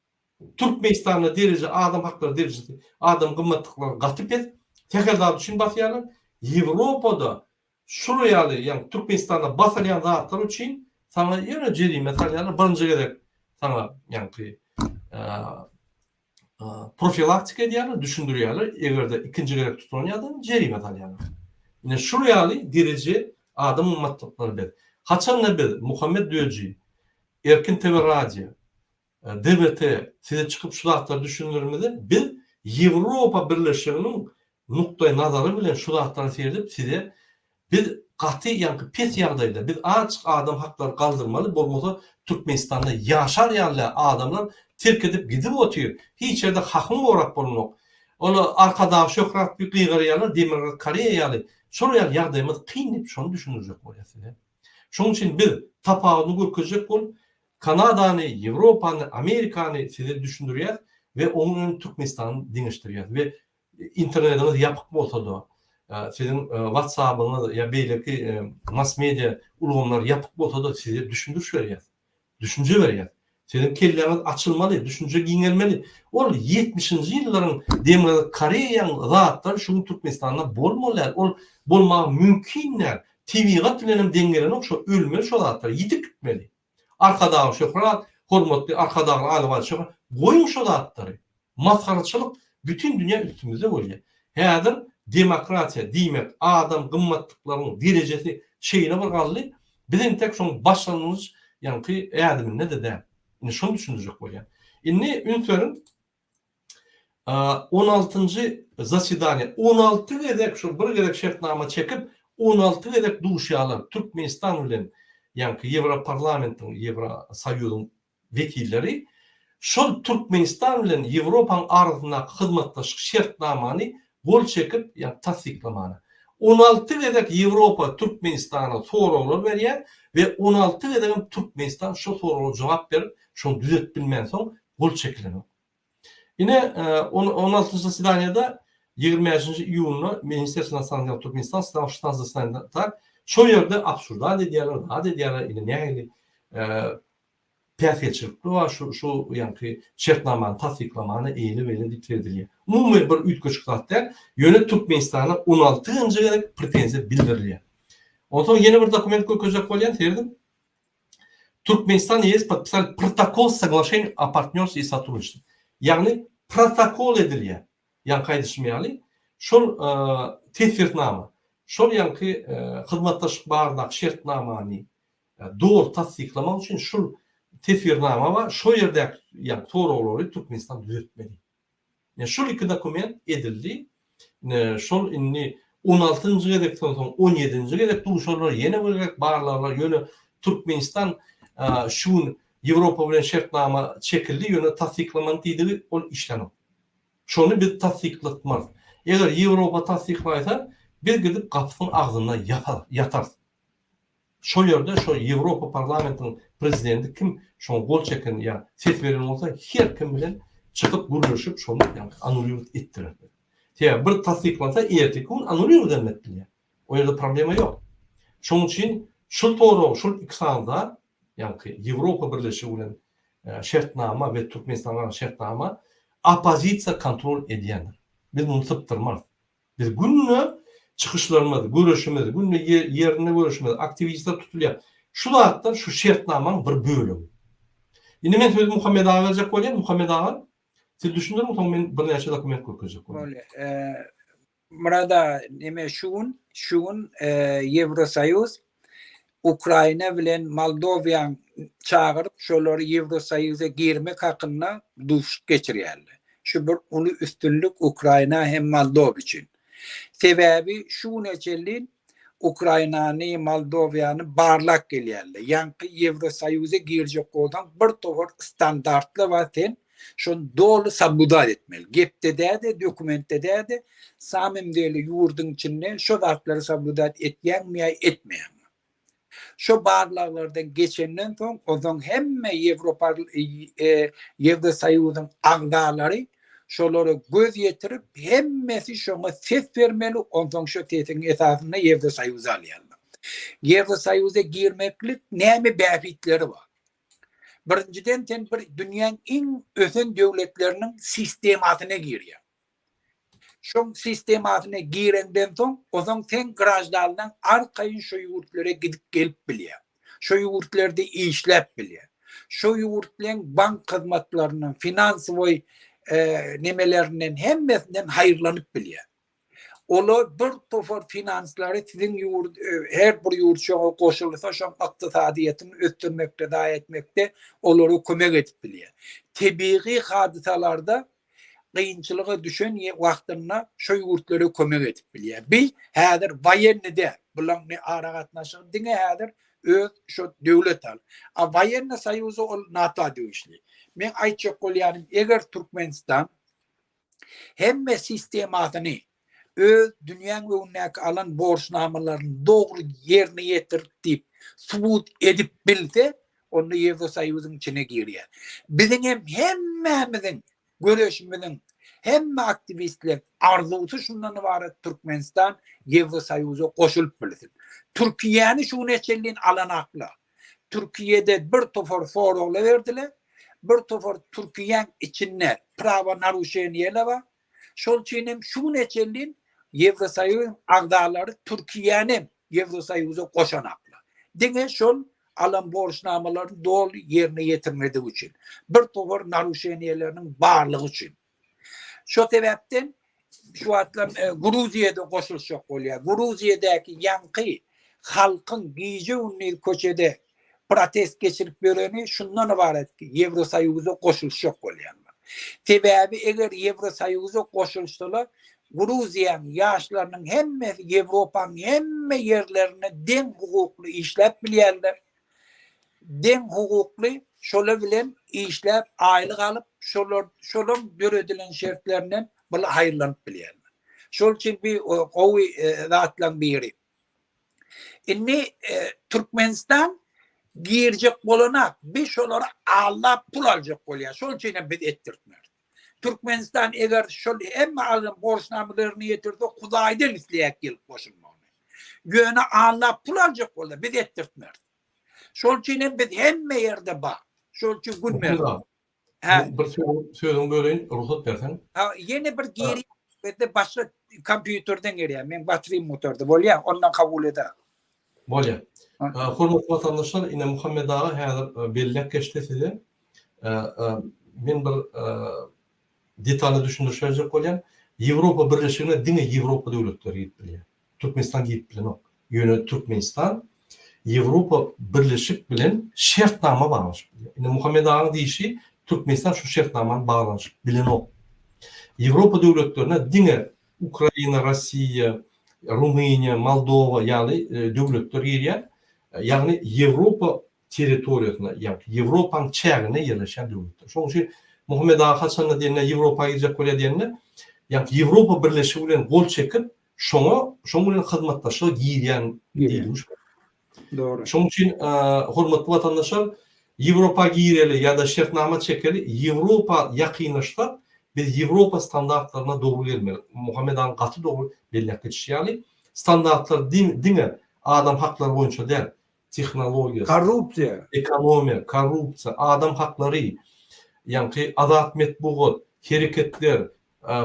Türkmenistanda dereje adam haklary derejesi, adam gymmatlyklary gaty pes. Sähel zat üçin basýarlar. Ýewropada Şular ýaly, ýagny Türkmenistanda basylýan zatlar üçin saňa ýöne jerime salýarlar. Birinji gezek saňa ýaňky profilaktika edýärler, düşündirýärler. Eger-de ikinji gezek tutulan ýagdaýynda jerime salýarlar. Ine şular ýaly dereje adam gymmatlyklary biz. Haçanda biz Muhammet Döji, Erkin TV Radio, DWT size çykyp şu zatlary düşündirmede biz Ýewropa Birleşiginiň nukdaý nazary bilen şu zatlary seredip size biz gaty ýaňky pes ýagdaýda biz azjyk adam haklary galdyrmaly bolmasa Türkmenistanda ýaşar ýaly däl adamlar terk edip gidip otyr hiç ýerde hakyň gorap bolnok ol Arkadag şöhrat diýip gygyrýarlar Demirgazyk Koreýa ýaly şol ýaly ýagdaýymyz kyn diýip şony düşündirjek bolýas size şonuň üçin biz tapawudyny görkezjek bolup Kanadany, Ýewropany, Amerikany size düşündirýäs we onuň bilen Türkmenistany deňeşdirýäs we internetiňiz ýapyk bolsa-da, siziň WhatsApp-yňyz ýa beýleki mass media ulgamlary ýapyk bolsa-da size düşündiriş berýäs. Düşünje berýäs. Siziň kelläňiz açylmaly, düşünje giňelmeli. Ol ýetmişinji ýyllaryň Demirgazyk Koreýaň zatlary şu gün Türkmenistanda bolmaly däl. Ol bolmagy mümkin däl. Tebigat bilenem deň gelenok şo ölmeli şo zatlar, ýitip gitmeli. Arkadagly şöhrat, hormatly Arkadagly Alybaý şöhrat, goýuň şo zatlary. Masgaraçylyk bütin dünýä üstümizde bolýar. Häzir demokratiýa diýmek adam gymmatlyklaryň derejesi şeýle bir galdy, biz entek şoň başlangyç ýaňky ädiminde-de däl. Indi şony düşündirjek bolýan. Indi üns beriň, On altynjy zasedaniýa 16 gezek şu bir gezek şertnama çekip 16 gezek duşýarlar Türkmenistan bilen ýaňky Ýewroparlamentiň Ýewrosoýuzyň wekilleri şol Türkmenistan bilen Ýewropanyň arasyndaky hyzmatdaşlyk şertnamany gol çekip ýa tassyklamana. 16 gezek Ýewropa Türkmenistana soraglar berýär we 16 gezegem Türkmenistan şo soraga jogap berip şony düzetip bilmänsoň gol çekilenok. Ine, on altynjy zasedaniýada 25-nji iýunda Ministerstwo inostrannych dел Türkmenistan stал 16 zasedaniýada tak, şol ýerde obsуждать edýärler, zat edýärler, ine nähili päsgelçilikli bar şu şu ýaňky şertnamany tassyklamana eýle-beýle diýip seredilýär. Umumy bir üýtgeşik zat däl, ýöne Türkmenistana 16-njy gezek pretenziýa bildirilýär. Onsoň ýene bir dokument görkezjek bolýan, serediň. Türkmenistan ýes podpisali protokol soglaşeniý o partnýorstwie i sotrudniçestwie. Ýagny protokol edilýär. Ýaňky aýdyşym ýaly, şol teswirnama, şol ýaňky hyzmatdaşlyk baradaky şertnamany doly tassyklamak üçin şul teswirnama bar, şo ýerdäki ýaňky soraglary Türkmenistan düzetmeli. Ine şol iki dokument edildi. Ine şol indi on altynjy gezekden soň on ýedinji gezek duşarlar, ýene bir gezek barlarlar. Ýöne Türkmenistan şu gün Ýewropa bilen şertnama çekildi, ýöne tassyklamany diýdigi ol işlänok. Şony biz tassyklatmarys. Eger Ýewropa tassyklaýsa, biz gidip gapysynyň agzynda ýatarys. Şol ýerde şo Ýewropa parlamentiniň prezidenti kim şoňa gol çeken ýa ses beren bolsa her kim bilen çykyp gürleşip şony ýaňky anulirowat etdirerdi. Sebäbi bir tassyklansa erteki gün anulirowat hem edip bilýär. O ýerde problema ýok. Şonuň üçin şul sorag, şul iki sany zat, ýaňky Ýewropa Birleşigi bilen şertnama we Türkmenistan bilen şertnama oppozisiýa kontrol edýändir. Biz muny sypdyrmarys. Biz günde çykyşlarymyz, göreşimiz, günde ýerinde göreşimiz, aktiwistler tutulýar. Şu zatlar şu şertnamanyň bir bölegi. Indi men sözi Muhammet aga berjek bolýan. Muhammet aga, siz düşündiriň, soň men birnäçe dokument görkezjek bolýan. Bolýar. Myrat aga, neme şu gün, şu gün Ýewrosoýuz Ukraina bilen Moldowiýany çagyryp, şolary Ýewrosoýuza girmek hakynda duşuşyk geçirýärler. Şu bir uly üstünlik Ukraina hem Moldowa üçin. Sebäbi şu güne çenli Ukrainany, Moldowiýany barlap gelýärler. Ýaňky Ýewrosoýuza girjek bolsaň bir topar standartlar bar sen şony doly sobludat etmeli. Gepde däl-de, dokumentde däl-de, samym deli ýurduň içinde şo zatlary sobludat etýäňmi ýa etmeýäňmi. Şo barlaglardan geçenden soň, onsoň hemme Ýewropa Ýewrosoýuzyň agzalary şolara göz ýetirip, hemmesi şoňa ses bermeli, onsoň şo sesiň esasynda Ýewrosoýuza alýarlar. Ýewrosoýuza girmeklik näme bähbitleri bar? Birinjiden sen bir dünýäň iň ösen döwletleriniň sistemasyna girýäň. Şoň sistemasyna gireňden soň, onsoň sen graždanlaň arkaýyn şo ýurtlara gidip gelip bilýäň. Şo ýurtlarda işläp bilýäň. Şo ýurtlaň bank hyzmatlaryndan, finansowoý nemelerinden hemmesinden haýyrlanyp bilýäň. Olar bir topar finanslary siziň ýurt her bir ýurt şoňa goşulsa şoň ykdysadyýetini ösdürmekde zaý etmekde olara kömek edip bilýär. Tebigy hadysalarda kynçylyga düşen wagtynda şo ýurtlara kömek edip bilýär. Bi häzir woýenny däl. Bulaň ne aragatnaşygy diňe häzir öz şo döwlet al. A woýenny soýuzy ol NATO degişli. Meň aýtjak bolýanym eger Türkmenistan hemme sistemasyny öz dünýäň öňündäki alan borçnamalaryny dogry ýerine ýetirdi diýip subut edip bilse, onda Ýewrosoýuzyň içine girýär. Biziň hem hemmämiziň göreşimiziň, hemme aktiwistleriň arzuwsy şundan ybarat Türkmenistan Ýewrosoýuza goşulyp bilsin. Türkiýäni şu güne çenli alanaklar. Türkiýede bir topar soraglar berdiler. Bir topar Türkiýäň içinde prawa naruşeniýeler bar. Şol üçin hem şu güne çenli Ýewrosoýuzyň agzalary Türkiýäni hem Ýewrosoýuza goşanaklar. Diňe şol alan borçnamalaryny doly ýerine ýetirmedigi üçin. Bir topar naruşeniýeleriniň barlygy üçin. Şo sebäpden şu wagtlar e, Gruziýada goşulyşjak bolýar. Gruziýadaky ýaňky halkyň gije-gündiz köçede protest geçirip ýöreni şundan ybarat ki, Ýewrosoýuza goşulyşjak bolýarlar. Sebäbi eger Ýewrosoýuza goşulyşsalar, Gruziýanyň ýaşlarynyň hemmesi Ýewropanyň hemme ýerlerinde deň hukukly işläp bilýärler. Deň hukukly şolar bilen işläp aýlyk alyp şolar şolaň döredilen şertlerinden bul haýyrlanyp bilýärler. Şol üçin bi gowy zatlaň biri. Indi Türkmenistan girjek bolanak bi şolary aldap pul aljak bolýar. Şol üçin hem biz etdirtmeris. Türkmenistan eger şol hemme alan borçnamalaryny ýetirse Hudaýdan isleýäk gelip goşulmagyny. Ýöne aldap pul aljak bolsa biz etdirtmeris. Şol üçin hem biz hemme ýerde bar. Şol üçin gün ber. Hä. Bir sözüňi böleýin, rugsat berseň. Ha, ýene bir girýän bizde başga kompýuterden girýär. Meň batyrym gutardy. Bolýar, ondan kabul eder. Bolýar. Hormatly watandaşlar, ine Muhammet aga häzir belläp geçdi size. Men bir detalny düşündiriş berjek bolýan. Ýewropa Birleşigine diňe Ýewropa döwletleri girip bilýär. Türkmenistan girip bilenok. Ýöne Türkmenistan Ýewropa Birleşik bilen şertnama baglaşyp bilýär. Indi Muhammet agaň diýşi Türkmenistan şu şertnamany baglanyşyp bilenok. Ýewropa döwletlerine diňe Ukraina, Rossiýa, Rumyniýa, Moldowa ýaly döwletler girýär. Ýagny Ýewropa territoriýasynda, ýagny Ýewropanyň çäginde ýerleşýän döwletler. Şonuň üçin Muhammet aga haçanda diýende Ýewropa girjek bolýar diýende, ýagny Ýewropa Birleşigi bilen gol çekip, şoňa, şoň bilen hyzmatdaşlyga girýän diýdigi şol. Dogry. Şonuň üçin hormatly watandaşlar, Ýewropa gireli ýa-da şertnama çekeli, Ýewropa ýakynlaşsak, biz Ýewropa standartlaryna dogry gelmeli. Muhammet agaň gaty dogry belläp geçişi ýaly. Standartlar diňe adam haklary boýunça däl, tehnologiýa, Korrupsiýa. ekonomiýa, korrupsiýa, adam haklary, ýaňky azat metbugat, hereketler,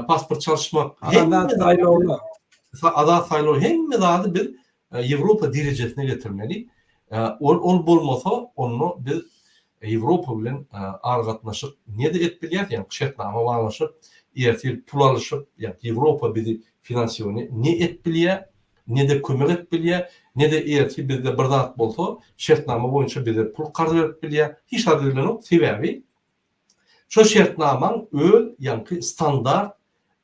pasport çalyşmak, Azat saýlawlar. Azat saýlaw hemme zady biz Ýewropa derejesine getirmeli. Ol ol bolmasa, onda biz Ýewropa bilen aragatnaşyk ne-de edip bilýäris, ýagny şertnama baglaşyp, ertir pul alyşyp, ýagny Ýewropa bizi finansiýony ne edip bilýär, ne-de kömek edip bilýär, ne-de ertir bizde bir zat bolsa, şertnama boýunça bize pul karz berip bilýär. Hiç zat edilenok, sebäbi şo şertnamaň öz ýaňky standart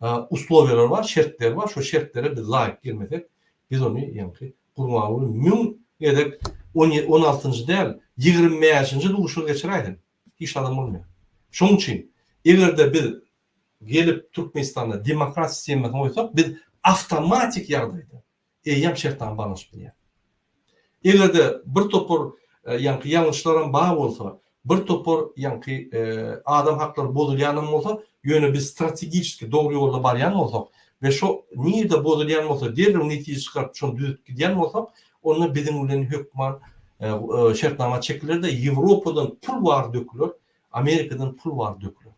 uslowiýalary bar, şertleri bar, şo şertlere biz laýyk gelmesek, biz ony ýaňky Gurbanguly müň gezek on on altynjy däl, 25-nji duşuşygy geçiräýsin, hiç zadam bolmaýar. Şonuň üçin, eger-de biz gelip Türkmenistanda demokrat sistemasyny goýsak, biz awtomatik ýagdaýda eýýäm şertnama baglaşyp bilýäris. Eger-de bir topar ýaňky ýalňyşlaram bar bolsa, bir topar ýaňky adam haklary bozulýanam bolsa, ýöne biz strategiçeski dogry ýolda barýan bolsak we şo nirde bozulýan bolsa derrew netije çykaryp şony düzüp gidýän bolsak, onda biziň bilen hökman şertnama çekiler-de Ýewropadan pul bar döküler, Amerikadan pul bar döküler.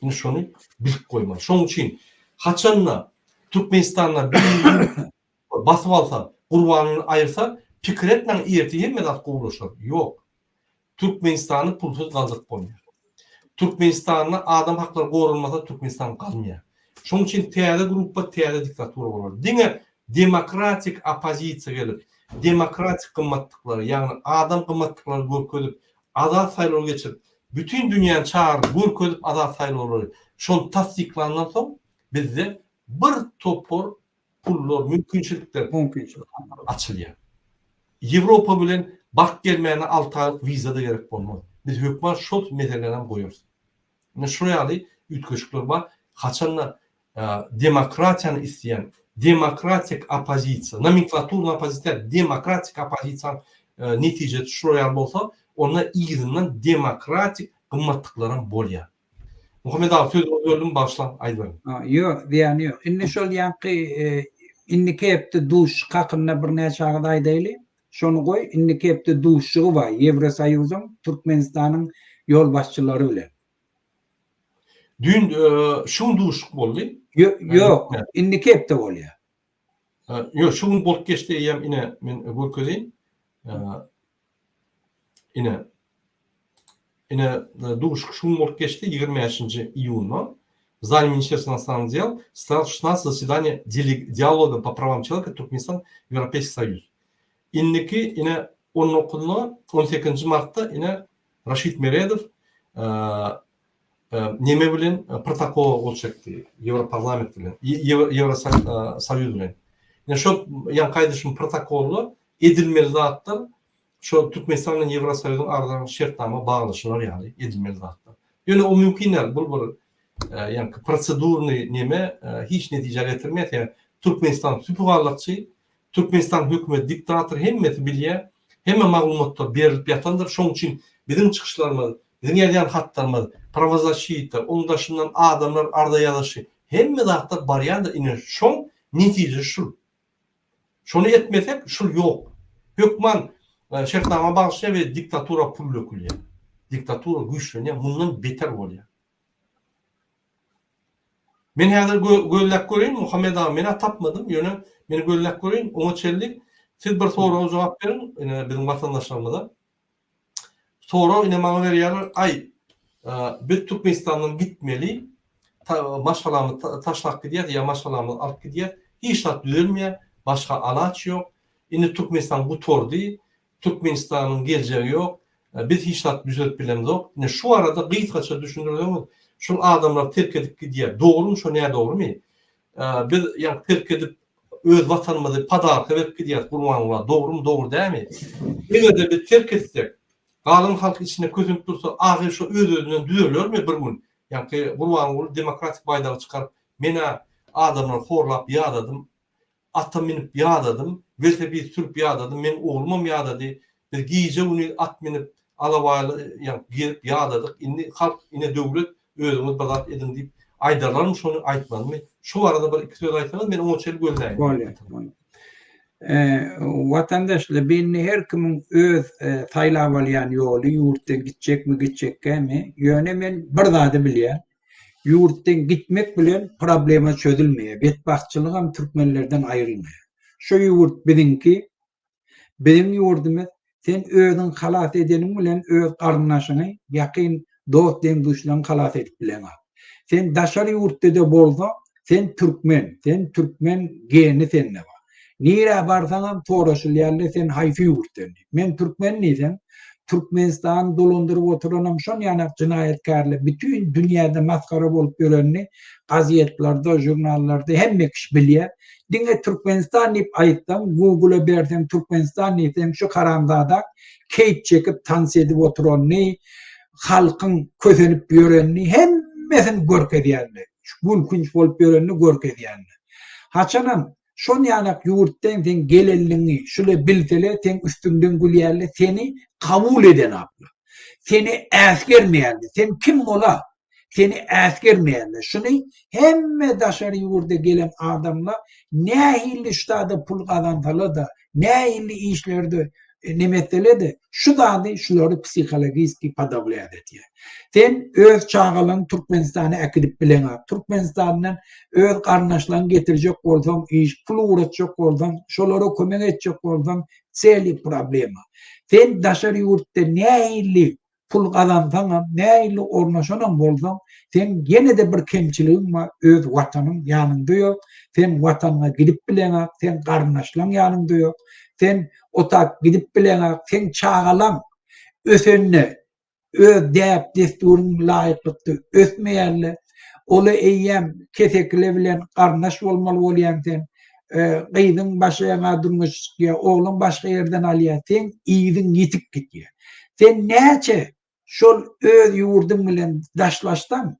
Indi şony bilip goýmaly. Şonuň üçin haçanda Türkmenistanda bir basyp alsa, Gurbangulyny aýyrsa, pikir etmäň ertir hemme zat gowulaşar. Ýok. Türkmenistany pulsuz galdyryp bolmaýar. Türkmenistanda adam haklary goralmasa Türkmenistan galmaýar. Şonuň üçin täze gruppa täze diktatura bolar. Diňe demokratik oppozisiýa gelip, demokratik gymmatlyklary, ýagny adam gymmatlyklary görkezip, azat saýlaw geçirip, bütin dünýäni çagyryp görkezip azat saýlawlary, şony tassyklandan soň bizde bir topar pullar, mümkinçilikler açylýar. Ýewropa bilen baryp gelmäne alty aýlyk wiza-da gerek bolmaz. Biz hökman şol meseläni hem goýarys. Ine şular ýaly üýtgeşikler bar. Haçanda demokratiýany isleýän demokratik oppozisiýa, nomenklaturny oppozisiýa däl, demokratik oppozisiýanyň netijesi şular ýaly bolsa, onda yzyndan demokratik gymmatlyklaram bolýar. Muhammet aga sözüňizi böldüm, bagyşlaň, aýdyberiň. Ýok, zyýany ýok. Indi şol ýaňky indiki hepde duşuşyk hakynda birnäçe agyz aýdaýly. Şony goý, indiki hepde duşuşygy bar Ýewrosoýuzyň Türkmenistanyň ýolbaşçylary bilen. Düýn şu gün duşuşyk boldy. Ýok, indiki hepde bolýar. Ýok, şu gün bolup geçdi eýýäm ine men görkezeýin. Ine. Ine duşuşyk şu gün bolup geçdi 25-nji iýunda. В здании Министерства иностранных дел состоялось 16 заседание диалога по правам человека Туркменистан Европейский Союз. Indiki ine 19-na 18-nji martda ine Raşid Meredow neme bilen protokola gol çekdi, Ýewroparlament bilen, Ýewrosoýuz bilen. Ine şol ýaňky aýdyşym protokolda edilmeli zatlar şol Türkmenistan bilen Ýewrosoýuzyň aralarynda şertnama baglaşylar ýaly edilmeli zatlar. Ýöne o mümkin däl, bul bir ýaňky prosedurnyý neme hiç netijä getirmeýär, sebäbi Türkmenistan süpügallakçy, Türkmenistan hökümeti diktator hemmesi bilýär, hemme maglumatlar berilip ýatandyr, şoň üçin biziň çykyşlarymyz, biziň ýazýan hatlarymyz, prawozaşita, oň daşyndan adamlar arza ýazyşy, hemme zatlar barýandyr, ine şoň netijesi şul. Şony etmesek şul ýok. Hökman şertnama baglaşýar we diktatura pul dökülýär. Diktatura güýçlenýär, mundan beter bolýar. Men häzir gözläp göreýin Muhammet aga menä tapmadym ýöne men gözläp göreýin oňa çenli siz bir soraga jogap beriň ine biziň watandaşlarymyza sorag ine maňa berýärler aý biz Türkmenistandan gitmeli maşgalamyzy taşlap gidýäs ýa maşgalamyzy alyp gidýäs hiç zat düzelmeýär başga alaç ýok indi Türkmenistan gutardy Türkmenistanyň geljegi ýok. Biz hiç zat düzelip bilemzok. Ine şu barada gysgaça düşündirseňiz, şul adamlar terk edip gidýär. Dogrumy şo nädogrymy? Biz ýa terk edip öz watanymyzy podarka berip gidýäris Gurbanguly dogrumy dogry dälmi? Egerde biz terk etsek, galan halk içinde kösenip dursa ahyr şo öz-özünden düzelermi bir gün? Ýaňky Gurbanguly demokratik baýdagy çykaryp men-ä adamlary horlap ýadadym, Ata münüp ýadadym, welosiped sürüp ýadadym, meň oglumam ýadady. Biz gije-gündiz at münüp, alabaýly ýa gezip ýadadyk. Indi halk, ine döwlet, özüňiz bir zat ediň diýip aýdarlarmy şony, aýtmazmy? Şu barada bir iki söz aýtsaňyz, men oňa çenli gözläýin. Bolýar, bolýar. Watandaşlar bindi her kimiň öz saýlap alýan ýoly ýurtdan gitjekmi gitjekgämi ýöne men bir zady bilýän ýurtdan gitmek bilen problema çözülmeýär betbagtçylygam türkmenlerden aýrylmaýar şu ýurt biziňki Biziň ýurdumyz, sen özüň halas edeniň bilen öz garyndaşyňy, ýakyn dost deň-duşlaryňy halas edip bileňok. Sen daşary ýurtda-da bolsaň, sen türkmen, sen türkmen geni sende bar. Nirä barsaňam soraşylýarlar sen haýsy ýurtdan diýip. Men türkmen diýseň, Türkmenistany dolandyryp oturanam şon ýanak jynaýatkärler bütin dünýäde masgara bolup ýörenini gazetlarda, žurnallarda hemme kişi bilýär. Diňe Türkmenistan diýip aýtsaň, Google-a berseň Türkmenistan diýseň şu haramzada keýp çekip tans edip oturanyny, halkyň kösenip ýörenini hemmesini görkezýärler. Gülkünç bolup ýörenini görkezýärler. Haçanam şon ýanak ýurtdan seň gelenligiňi şule bilsele seň üstüňden gülýärler, seni kabul edenaklar. Seni äsgermeýärler. Sen kim bola? Seni äsgermeýärler. Şuny hemme daşary ýurda gelen adamlar nähili ştada pul gazansalar-da, nähili işlerde neme etsele-de, şu zady şulary psihologiski podawlýat edýär. Sen öz çagalaryňy Türkmenistana äkidip bileňok. Türkmenistandan öz garyndaşlaryňy getirjek bolsaň, iş, pul ugratjak bolsaň, şolara kömek etjek bolsaň, çeli problema. Sen daşary ýurtda nähili Pul gazansaňam, nähili ornaşanam bolsaň, seň ýene-de bir kemçiligiň bar, öz Watanyň ýanyňda ýok, sen Watanyňa gidip bileňok, seň garyndaşlaň ýanyňda ýok, sen otap gidip bileňok, seň çagalaň ösende öz däp-dessuryň laýyklykda ösmeýärler, ola eýýäm kesekile bilen garyndaş bolmaly bolýaň sen, gyzyň başga ýaňa durmuşa çykýar, ogluň başga ýerden alýar, seň yzyň ýitip gidýär. Sen näçe şol öz ýurduň bilen daşlaşsaň,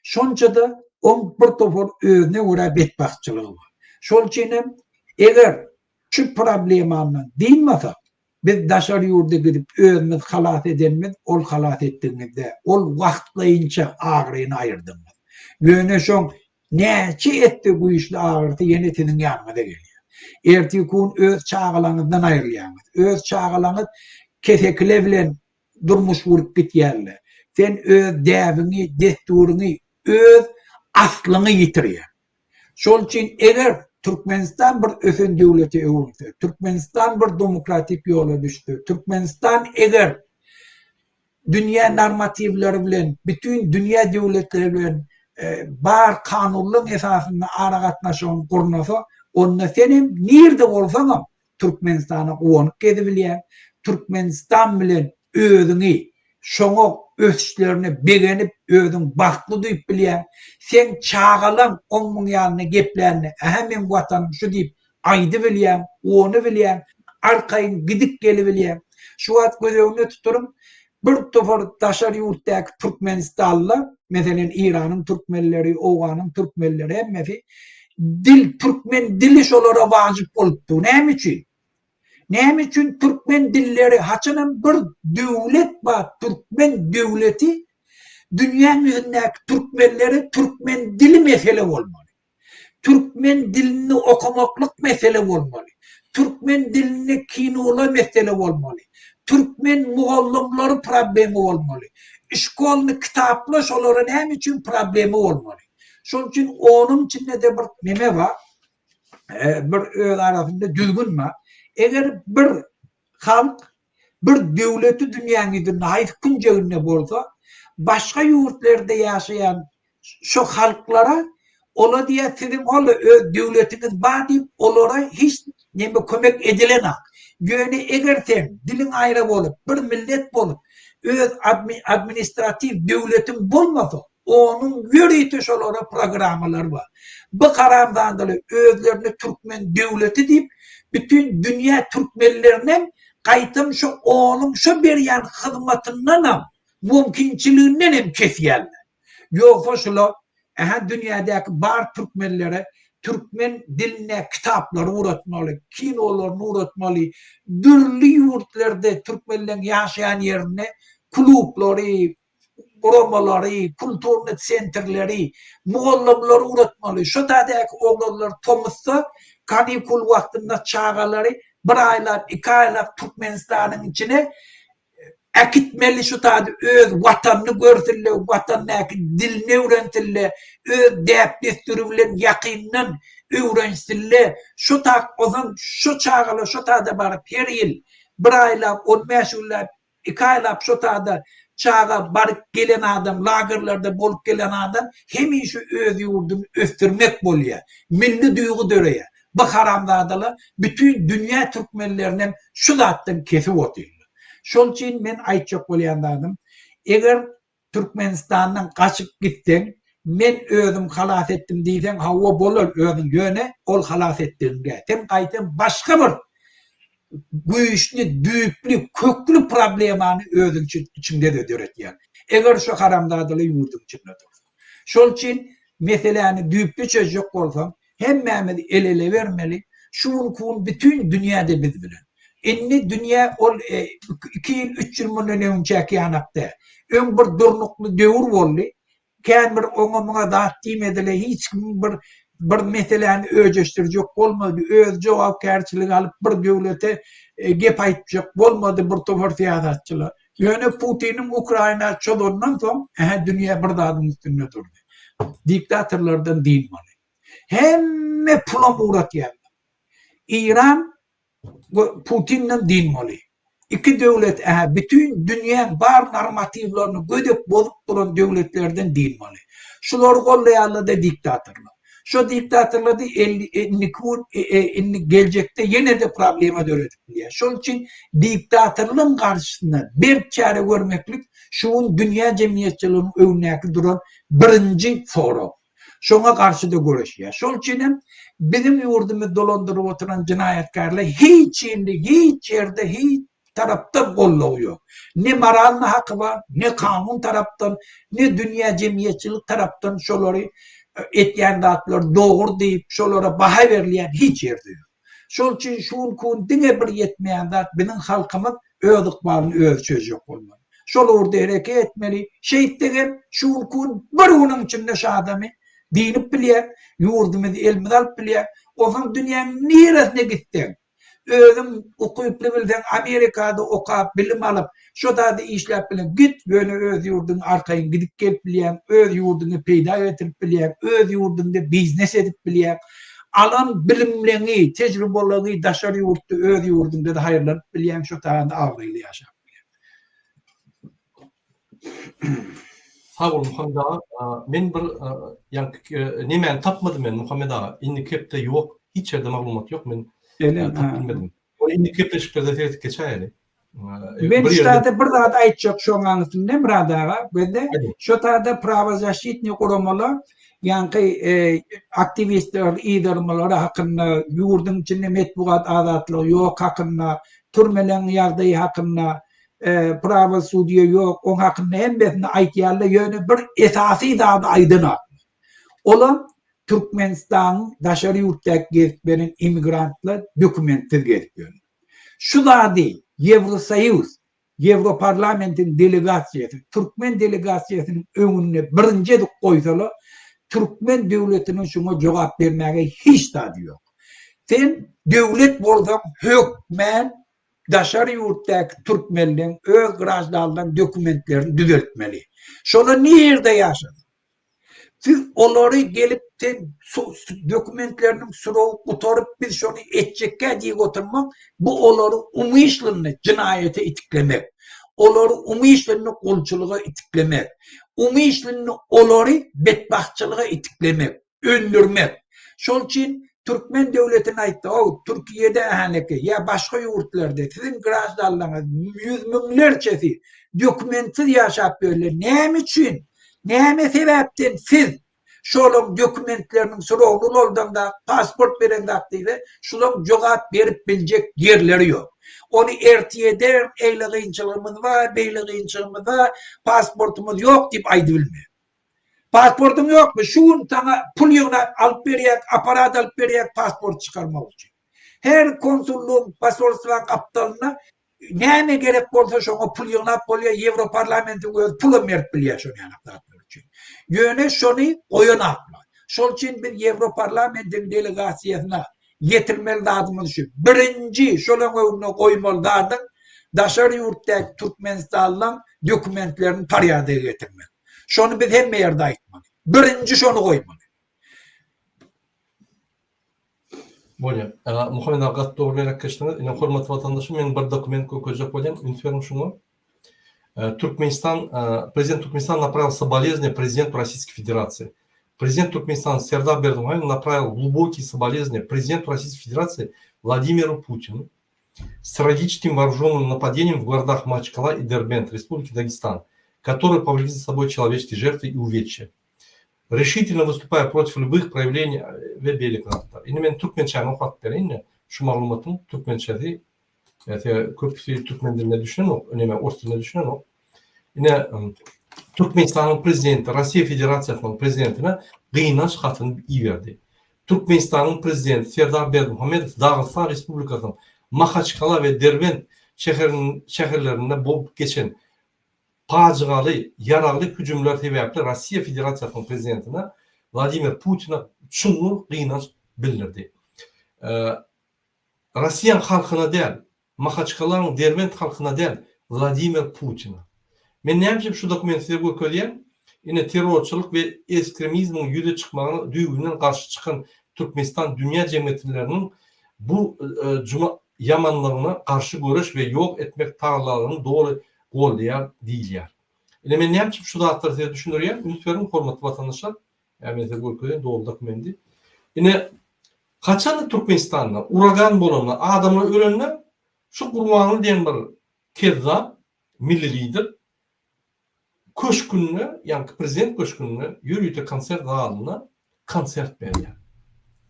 şonça-da oň bir topar özüne görä betbagtçylygy bar. Şol üçin hem eger şu problemandan dynmasak, Biz daşary ýurda gidip özümiz halas edenimiz ol halas etdigiňiz däl. Ol wagtlaýynça agyryny aýyrdygyňyz. Ýöne şoň näçe etse güýçli agyrysy ýene siziň ýanyňyza gelýär. Ertirki gün öz çagalaňyzdan aýrylýaňyz. Öz çagalaňyz kesekile bilen durmuş gurup gitýärler. Sen öz däbiňi, dessuryňy, öz aslyňy ýitirýäň. Şol üçin eger Türkmenistan bir ösen döwlete öwrülse, Türkmenistan bir demokratik ýola düşse, Türkmenistan eger dünýä normatiwleri bilen, bütin dünýä döwletleri bilen bar kanunlaryň esasynda aragatnaşygyny gurnasa, onda senem nirde bolsaňam Türkmenistana guwanyp gezibilýäň, Türkmenistan bilen özüňi şoňa ösüşlerine begenip özüň bagtly duýup bilýäň, seň çagalaň oň-muň ýanynda geplände ähä meň watanym şu diýip aýdybilýäň, guwanybilýäň, arkaýyn gidip gelibilýäň. Şu wagt göz öňünde tuturyň, bir topar daşary ýurtdaky türkmenistanlylar, meselem Iranyň türkmenleri, Owganyň türkmenleri hemmesi dil, türkmen dili şolara wajyp bolupdy. Näme üçin? Näme üçin türkmen dilleri haçanam bir döwlet bar, türkmen döwleti dünýäň ýüzündäki türkmenlere türkmen dili mesele bolmaly. Türkmen dilinde okamaklyk mesele bolmaly. Türkmen dilinde kinolar mesele bolmaly. Türkmen mugallymlary problema bolmaly. Şkolny kitaplar şolara näme üçin problema bolmaly. Şonuň üçin onuň içinde-de bir neme bar, bir öz arasynda düzgün bar. Eger bir halk bir döwleti dünýäň ýüzünde haýsy künjeginde bolsa, başga ýurtlarda ýaşaýan şo halklara ola diýýär siziň ol öz döwletiňiz bar diýip olara hiç neme kömek edilenak. Ýöne eger sen diliň aýra bolup bir millet bolup öz administratiw döwletiň bolmasa Onuň ýörite şolara programmalary bar. Bu haramzadalar özlerine türkmen döwleti diýip, bütin dünýä türkmenlerinem gaýtam şo onuň şo berýän hyzmatyndanam, mümkinçiliginden hem kesýärler. Ýogsa şular ähä dünýädäki bar türkmenlere türkmen dilinde kitaplary ugratmaly, kinolaryny ugratmaly, dürli ýurtlarda türkmenleň ýaşaýan ýerinde klublary, guramalary, kulturny tsentrleri, mugallymlary ugratmaly. Şo taýdaky oglanlar tomusda kanikul wagtynda çagalary bir aýlap, iki aýlap Türkmenistanyň içine äkitmeli şu taýda öz watanyny görsünle, watandaky dilini öwrensinle, öz däp-dessury bilen ýakyndan öwrensinle. Şu tak ozan şu çagalar şu taýda baryp her ýyl bir aýlap, 15 günläp, iki aýlap şu taýda çaga baryp gelen adam, lagerlerde bolup gelen adam hemişe öz ýurduny ösdürmek bolýar. Milli duýgy döreýär. Bu haramzadalar bütin dünýä türkmenlerinem şu zatdan kesip otyrlar. Şol üçin men aýtjak bolýan zadym, eger Türkmenistandan gaçyp gitseň, men özüm halas etdim diýseň, hawa bolar özüň, ýöne ol halas etdigiň däl. Sen gaýtam başga bir güýçli, düýpli, kökli problemany özüň üçin içiňde-de döretýäň. Eger şu haramzadalar ýurduň içinde dursa. Şol üçin meseläni düýpli çözjek bolsaň, Hemmämiz el-ele bermeli. Şu günki gün bütin dünýä-de biz bilen. Indi dünýä ol iki ýyl, üç ýyl mundan öňçäki ýanak däl. Öň bir durnukly döwür boldy. Kän bir oňa-muňa zat diýmediler, hiç kim bir bir meseläni öjeşdirjek bolmady, öz jogapkärçiligi alyp bir döwlete gep aýtjak bolmady bir topar syýasatçylar. Ýöne Putiniň Ukraina çozandan soň, ähä dünýä bir zadyň üstünde durdy. Diktatorlardan dynmaly. Hemme pulam ugratýarlar. Eýran we Putinden dynmaly. Iki döwlet ähä bütin dünýäň bar normatiwlaryny gödek bozup duran döwletlerden dynmaly. Şulary gollaýarlar-da diktatorlar. Şo diktatorlar-da indiki gün indi geljekde ýene-de problema döredip bilýär. Şol üçin diktatorlygyň garşysyna berk çäre görmeklik şu gün dünýä jemgyýetçiliginiň öňündäki duran birinji sorag. Şoňa garşy-da göreşýär. Şol üçin hem biziň ýurdumyzy dolandyryp oturan jenaýatkärler hiç hili hiç ýerde hiç tarapdan goldawy ýok. Ne moralny haky bar, ne kanun tarapdan, ne dünýä jemgyýetçilik tarapdan şolary etýän zatlary dogry diýip şolara baha berilýän hiç ýerde ýok. Şol üçin şu günki gün diňe bir ýetmeýän zat biziň halkymyz öz ykbalyny özi çözjek bolmaly. Şol ugurda hereket etmeli. Şeýtsegem şu günki gün bir günüň içinde şu adamy dynyp bilýär, ýurdumyzy elimize alyp bilýär. Onsoň dünýäň niresine gitseň, özüň ukyply bilseň Amerikada okap, bilim alyp, şo zady işläp bilen git, ýöne öz ýurduňa arkaýyn gidip gelip bilýäň, öz ýurduňa peýda getirip bilýäň, öz ýurduňda biznes edip bilýäň. Alan bilimleňi, tejrübeleňi daşary ýurtda öz ýurduňda-da haýyrlanyp bilýäň, şo taýda abraýly ýaşap bilýäň. Sag bol Muhammet aga. Men bir ýaňky nemäni tapmadym men Muhammet aga. Indiki hepde ýok. Hiç ýerde maglumat ýok. Men tapyp bilmedim. Ony indiki gepleşiklerde seredip geçäýeli. Men şu taýda bir zat aýtjak şoň aňyrsynda Myrat aga. Gözle şu taýda prawozaşitniý guramalar ýaňky aktiwistler yzarmalary hakynda, ýurduň içinde metbugat azatlygy ýok hakynda, türmeleň ýagdaýy hakynda, prawosudýe ýok, oň hakynda hemmesini aýtýarlar, ýöne bir esasy zady aýdanoklar. Olam Türkmenistanyň daşary ýurtdaky gezip ýören immigrantlar dokumentsiz gezip ýörler. Şu zady Ýewrosoýuz, Ýewroparlamentiň delegasiýasy türkmen delegasiýasynyň öňünde birinji edip goýsalar, türkmen döwletiniň şuňa jogap bermäge hiç zady ýok. Sen döwlet bolsaň hökmän daşary ýurtdaky türkmenleň öz graždanlaryň dokumentlerini düzeltmeli. Şolar nirde ýaşasyn? Siz olary gelip sen dokumentleriniň srogy gutaryp biz şony etjekkä diýip oturmak bu olary umyşlynny jynaýata itiklemek. Olary umyşlynny gulçulyga itiklemek. Umyşlynny olary betbagtçylyga itiklemek. öndürmek. Şol üçin türkmen döwletine aýtdy, ow, Türkiýede häneki ýa başga ýurtlarda siziň graždanlaryňyz ýüz müňlerçesi dokumentsiz ýaşap ýörler. Näme üçin? Näme sebäpden siz şolaryň dokumentleriniň srogyny ulaldaňda, pasport bereňzak diýse, şularyň jogap berip biljek ýerleri ýok. Ony ertir eýle kynçylygymyz bar, beýle kynçylygymyz bar, pasportymyz ýok diýip aýdybilmeýär. Pasportyň ýokmy? Şu gün saňa pul ýygnap alyp berýäk, aparat alyp berýäk pasport çykarmak üçin. Her konsullygyň, posolstwaň gapdalynda Näme gerek bolsa şoňa pul ýygnap bolýar, Ýewroparlamentiň özi pulam berip bilýär şol ýaly zatlar üçin. Ýöne şony goýanaklar. Şol üçin biz Ýewroparlamentiň delegasiýasyna ýetirmeli zadymyz şu. Birinji şolaň öňünde goýmaly zadyň daşary ýurtdaky türkmenistanlylaň dokumentlerini porýadoga getirmek. Şony biz hemme ýerde aýtmaly. Birinji şony goýmaly. Bolýar. Muhammet aga gaty dogry belläp geçdiňiz. Ine hormatly watandaşym men bir dokument görkezjek bolýan. Üns beriň şuňa. Türkmenistan Prezident Türkmenistan направил соболезнования президенту Российской Федерации. Prezident Türkmenistana Serdar Berdimuhamedow направил глубокие соболезнования президенту Российской Федерации Владимиру Путину с трагическим вооруженным нападением в городах Махачкала и Дербент Республики Дагестан, которые повлекли за собой человеческие жертвы и увечья. Решительно выступая против любых проявлений we beýleki zatlar. Indi men türkmençäni okap bereýin-de, şu maglumatyň türkmençesi, ýa köpüsi türkmen diline düşünenok, neme ors diline düşünenok. Ine, Türkmenistanyň prezidenti Russiýa Federasiýasynyň prezidentine gynanç hatyny iberdi. Türkmenistanyň prezidenti Serdar Berdimuhamedow Dagystan Respublikasynyň Mahaçkala we Derbent şäherlerinde bolup geçen pajygaly ýaragly hüjümler sebäpli Russiýa Federasiýasynyň prezidentine Wladimir Putine çuňňur gynanç bildirdi. Russiýanyň halkyna däl, Mahaçkalanyň Derbent halkyna däl, Wladimir Putine. Men näme üçin şu dokumenti size görkezýän? Ine terrorçylyk we esktremizmiň ýüze çykmagyna düýbünden garşy çykan Türkmenistan dünýä jemgyýetleriniň bu ýamanlygyna garşy göreş we ýok etmek tagallalaryny doly goldaýar diýilýär. Ine men näme üçin şu zatlary size düşündirýän? Üns beriň hormatly watandaşlar. Ýa men size görkezeýin doly dokumendi. Ine Haçanda Türkmenistanda uragan bolanda adamlar ölende şu Gurbanguly diýen bir kezzap milli lider köşgünde ýaňky prezident köşgünde ýörite konsert zalynda konsert berýär.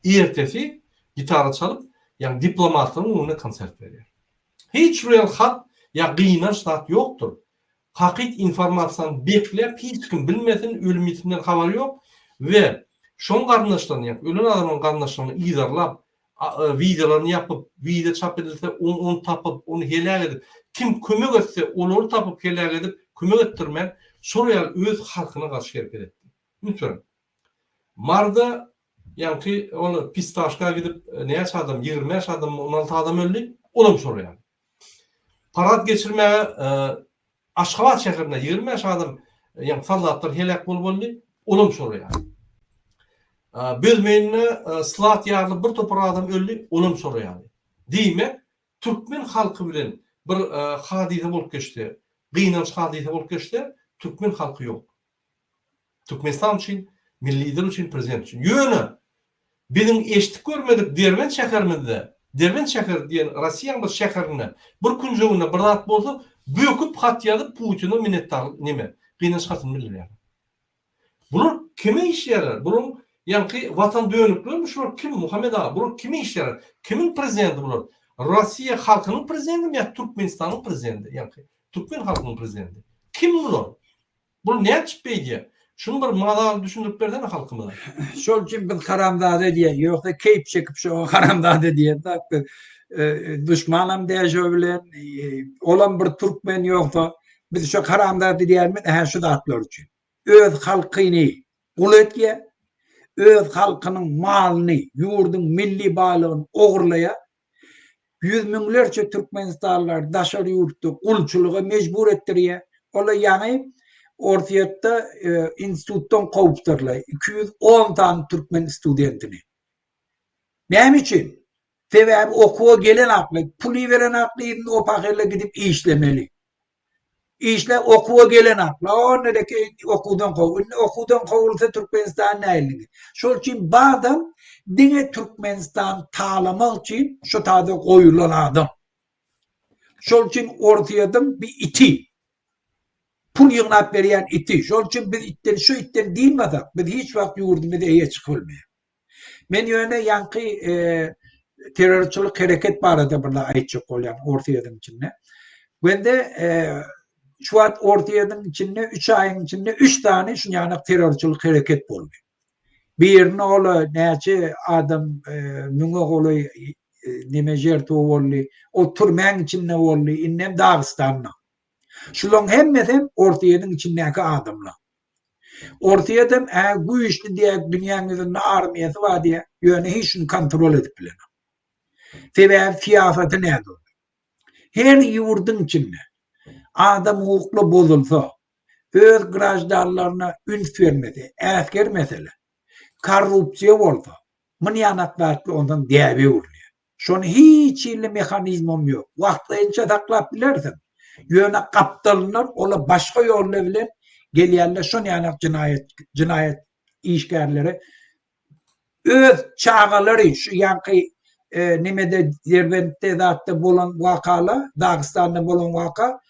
Ertesi gitara çalyp ýaňky diplomatlaryň öňünde konsert berýär. Hiç bir hat ýa gynanç zat ýokdur. Hakyt informasiýany bekläp hiç kim bilmesin ölüm ýitimden habary ýok we şoň garyndaşlaryny ýa ölen adamyň garyndaşlaryny yzarlap wideolaryny ýapyp wideo çap edilse ony tapyp ony heläk edip kim kömek etse olary tapyp heläk edip kömek etdirmän şol ýaly öz halkyna garşy hereket etdi. Üns beriň. Marda ýaňky ol pistaşka gidip näçe adam 25 adammy 16 adam öldi olam şol ýaly. Parad geçirmäge Aşgabat şäherinde 25 adam, ýagny soldatlar heläk bolup boldy, olam şol ýaly. Büzmeýinde slat ýarylyp bir topar adam öldi, olam şol ýaly. Diýmek, türkmen halky bilen bir hadysa bolup geçse, gynanç hadysa bolup geçse, türkmen halky ýok. Türkmenistan üçin, milli lider üçin, prezident üçin. Ýöne biziň eşidip görmedik Derbent şäherimizde, Derbent şäheri diýen Rossiýanyň bir şäherinde bir künjeginde bir zat bolsa, böküp hat ýazyp Putine minnetdarlyk neme, gynanç hatyny bildirýärler. Bular kime işleýärler? Bularyň ýaňky watan dönüklerimi şular kim Muhammet aga? Bular kime işleýärler? Kimiň prezidenti bular? Rossiýa halkynyň prezidentimi ýa Türkmenistanyň prezidenti? Ýaňky türkmen halkynyň prezidenti. Kim bular? Bul näçip beýdýä? Şuny bir mazaly düşündirip bersene halkymyza. Şol üçin biz haramzada diýýän, ýogsa keýp çekip şoňa haramzada diýen zat biz duşmanam däl şo bilen, olam bir türkmen ýogsa biz şo haramzada diýýänimiz ähä şu zatlar üçin. Öz halkyny gul etýär, öz halkynyň malyny, ýurduň milli baýlygyny ogurlaýar, Ýüz müňlerçe türkmenistanlylary daşary ýurtda gulçulyga mejbur etdirýär. Olar ýaňy Orsýetde institutdan kowupdyrlar 210 sany türkmen studentini. Näme üçin? Sebäbi okuwa gelen akly, pul iberen akly indi o pahyrlar gidip işlemeli. Işle okuwa gelen akla onedeki okuwdan kow. Indi okuwdan kowulsa Türkmenistan nähili? Şol üçin bu adam diňe Türkmenistan talamak üçin şu taýda goýulan adam. Şol üçin Orsýetiň bir iti. Pul ýygnap berýän iti. Şol üçin biz itden şu itden dynmasak, biz hiç wagt ýurdumyza eýe çykyp bilmeýäris. Men ýöne ýaňky terrorçylyk hereket barada bir zat aýtjak bolýan Orsýetiň içinde. Wende şu wagt Orsýetiň içinde 3 aýyň içinde 3 sany şuny ýaly terrorçylyk hereket boldy. Birini ola näçe adam müňe golaý. neme žertwa boldy. O türmäň içinde boldy, indem Dagystanda. Şulaň hemmesem Orsýetiň içindäki adamlar. Orsýetem ä güýçli diýä dünýäň ýüzünde armiýasy bar diýä, ýöne hiç şuny kontrol edip bilenok. Sebäbi syýasaty nädogry. Her ýurduň içinde adam hukukly bozulsa, öz graždanlaryna üns bermese, äsgermesele, korrupsiýa bolsa, munýanak zatlar ondan däbe öwrülýär. Şony hiç hili mehanizmem ýok. Wagtlaýynça saklap bilersiň. Ýöne gapdalyndan ola başga ýollar bilen gelýärler şonýanak jenaýat jenaýat işgärleri öz çagalary şu ýaňky e, nemede Derbentde zatda bolan wakala, Dagystanda bolan waka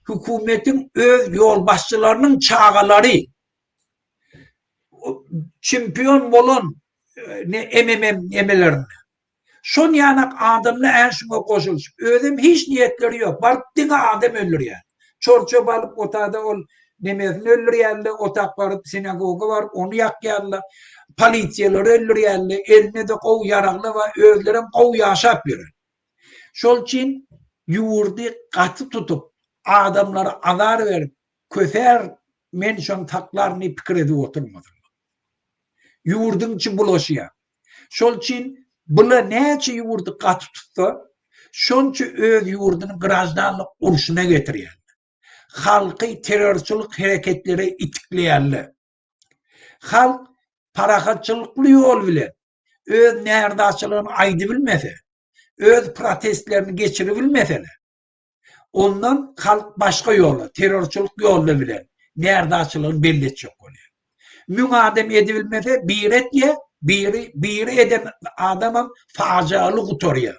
hökümetiň öz ýolbaşçylarynyň çagalary çempion bolan ne MMM nemelerinde. Şon ýanak adamlar än şuňa goşulyşyp, özem hiç niýetleri ýok, baryp diňe adam öldürýär. Çorçap alyp otada ol nemesini öldürýärler, otak baryp sinagoga baryp ony ýakýarlar, polisiýalary öldürýärler, elinde-de gowy ýaraglar bar, özlerem gowy ýaşap ýören. Şol üçin ýurdy gaty tutup, adamlara azar berip, kösär men şony saklaryn diýip pikir edip oturmasynlar. Ýurduň içi bulaşýar. Şol üçin bula näçe ýurdy gaty tutsa, şonça öz ýurduny graždanlyk urşuna getirýärler. Halky terrorçylyk hereketlere itikleýärler. Halk parahatçylykly ýol bilen öz närazyçylygyny aýdybilmese, öz protestlerini geçiribilmeseler, Ondan halk başga ýola, terrorçylyk ýoly bilen närzaçylygyny belli etjek bolýar. Müň adam edibilmese biri etýär, biri, biri eden adamam fajygaly gutarýar.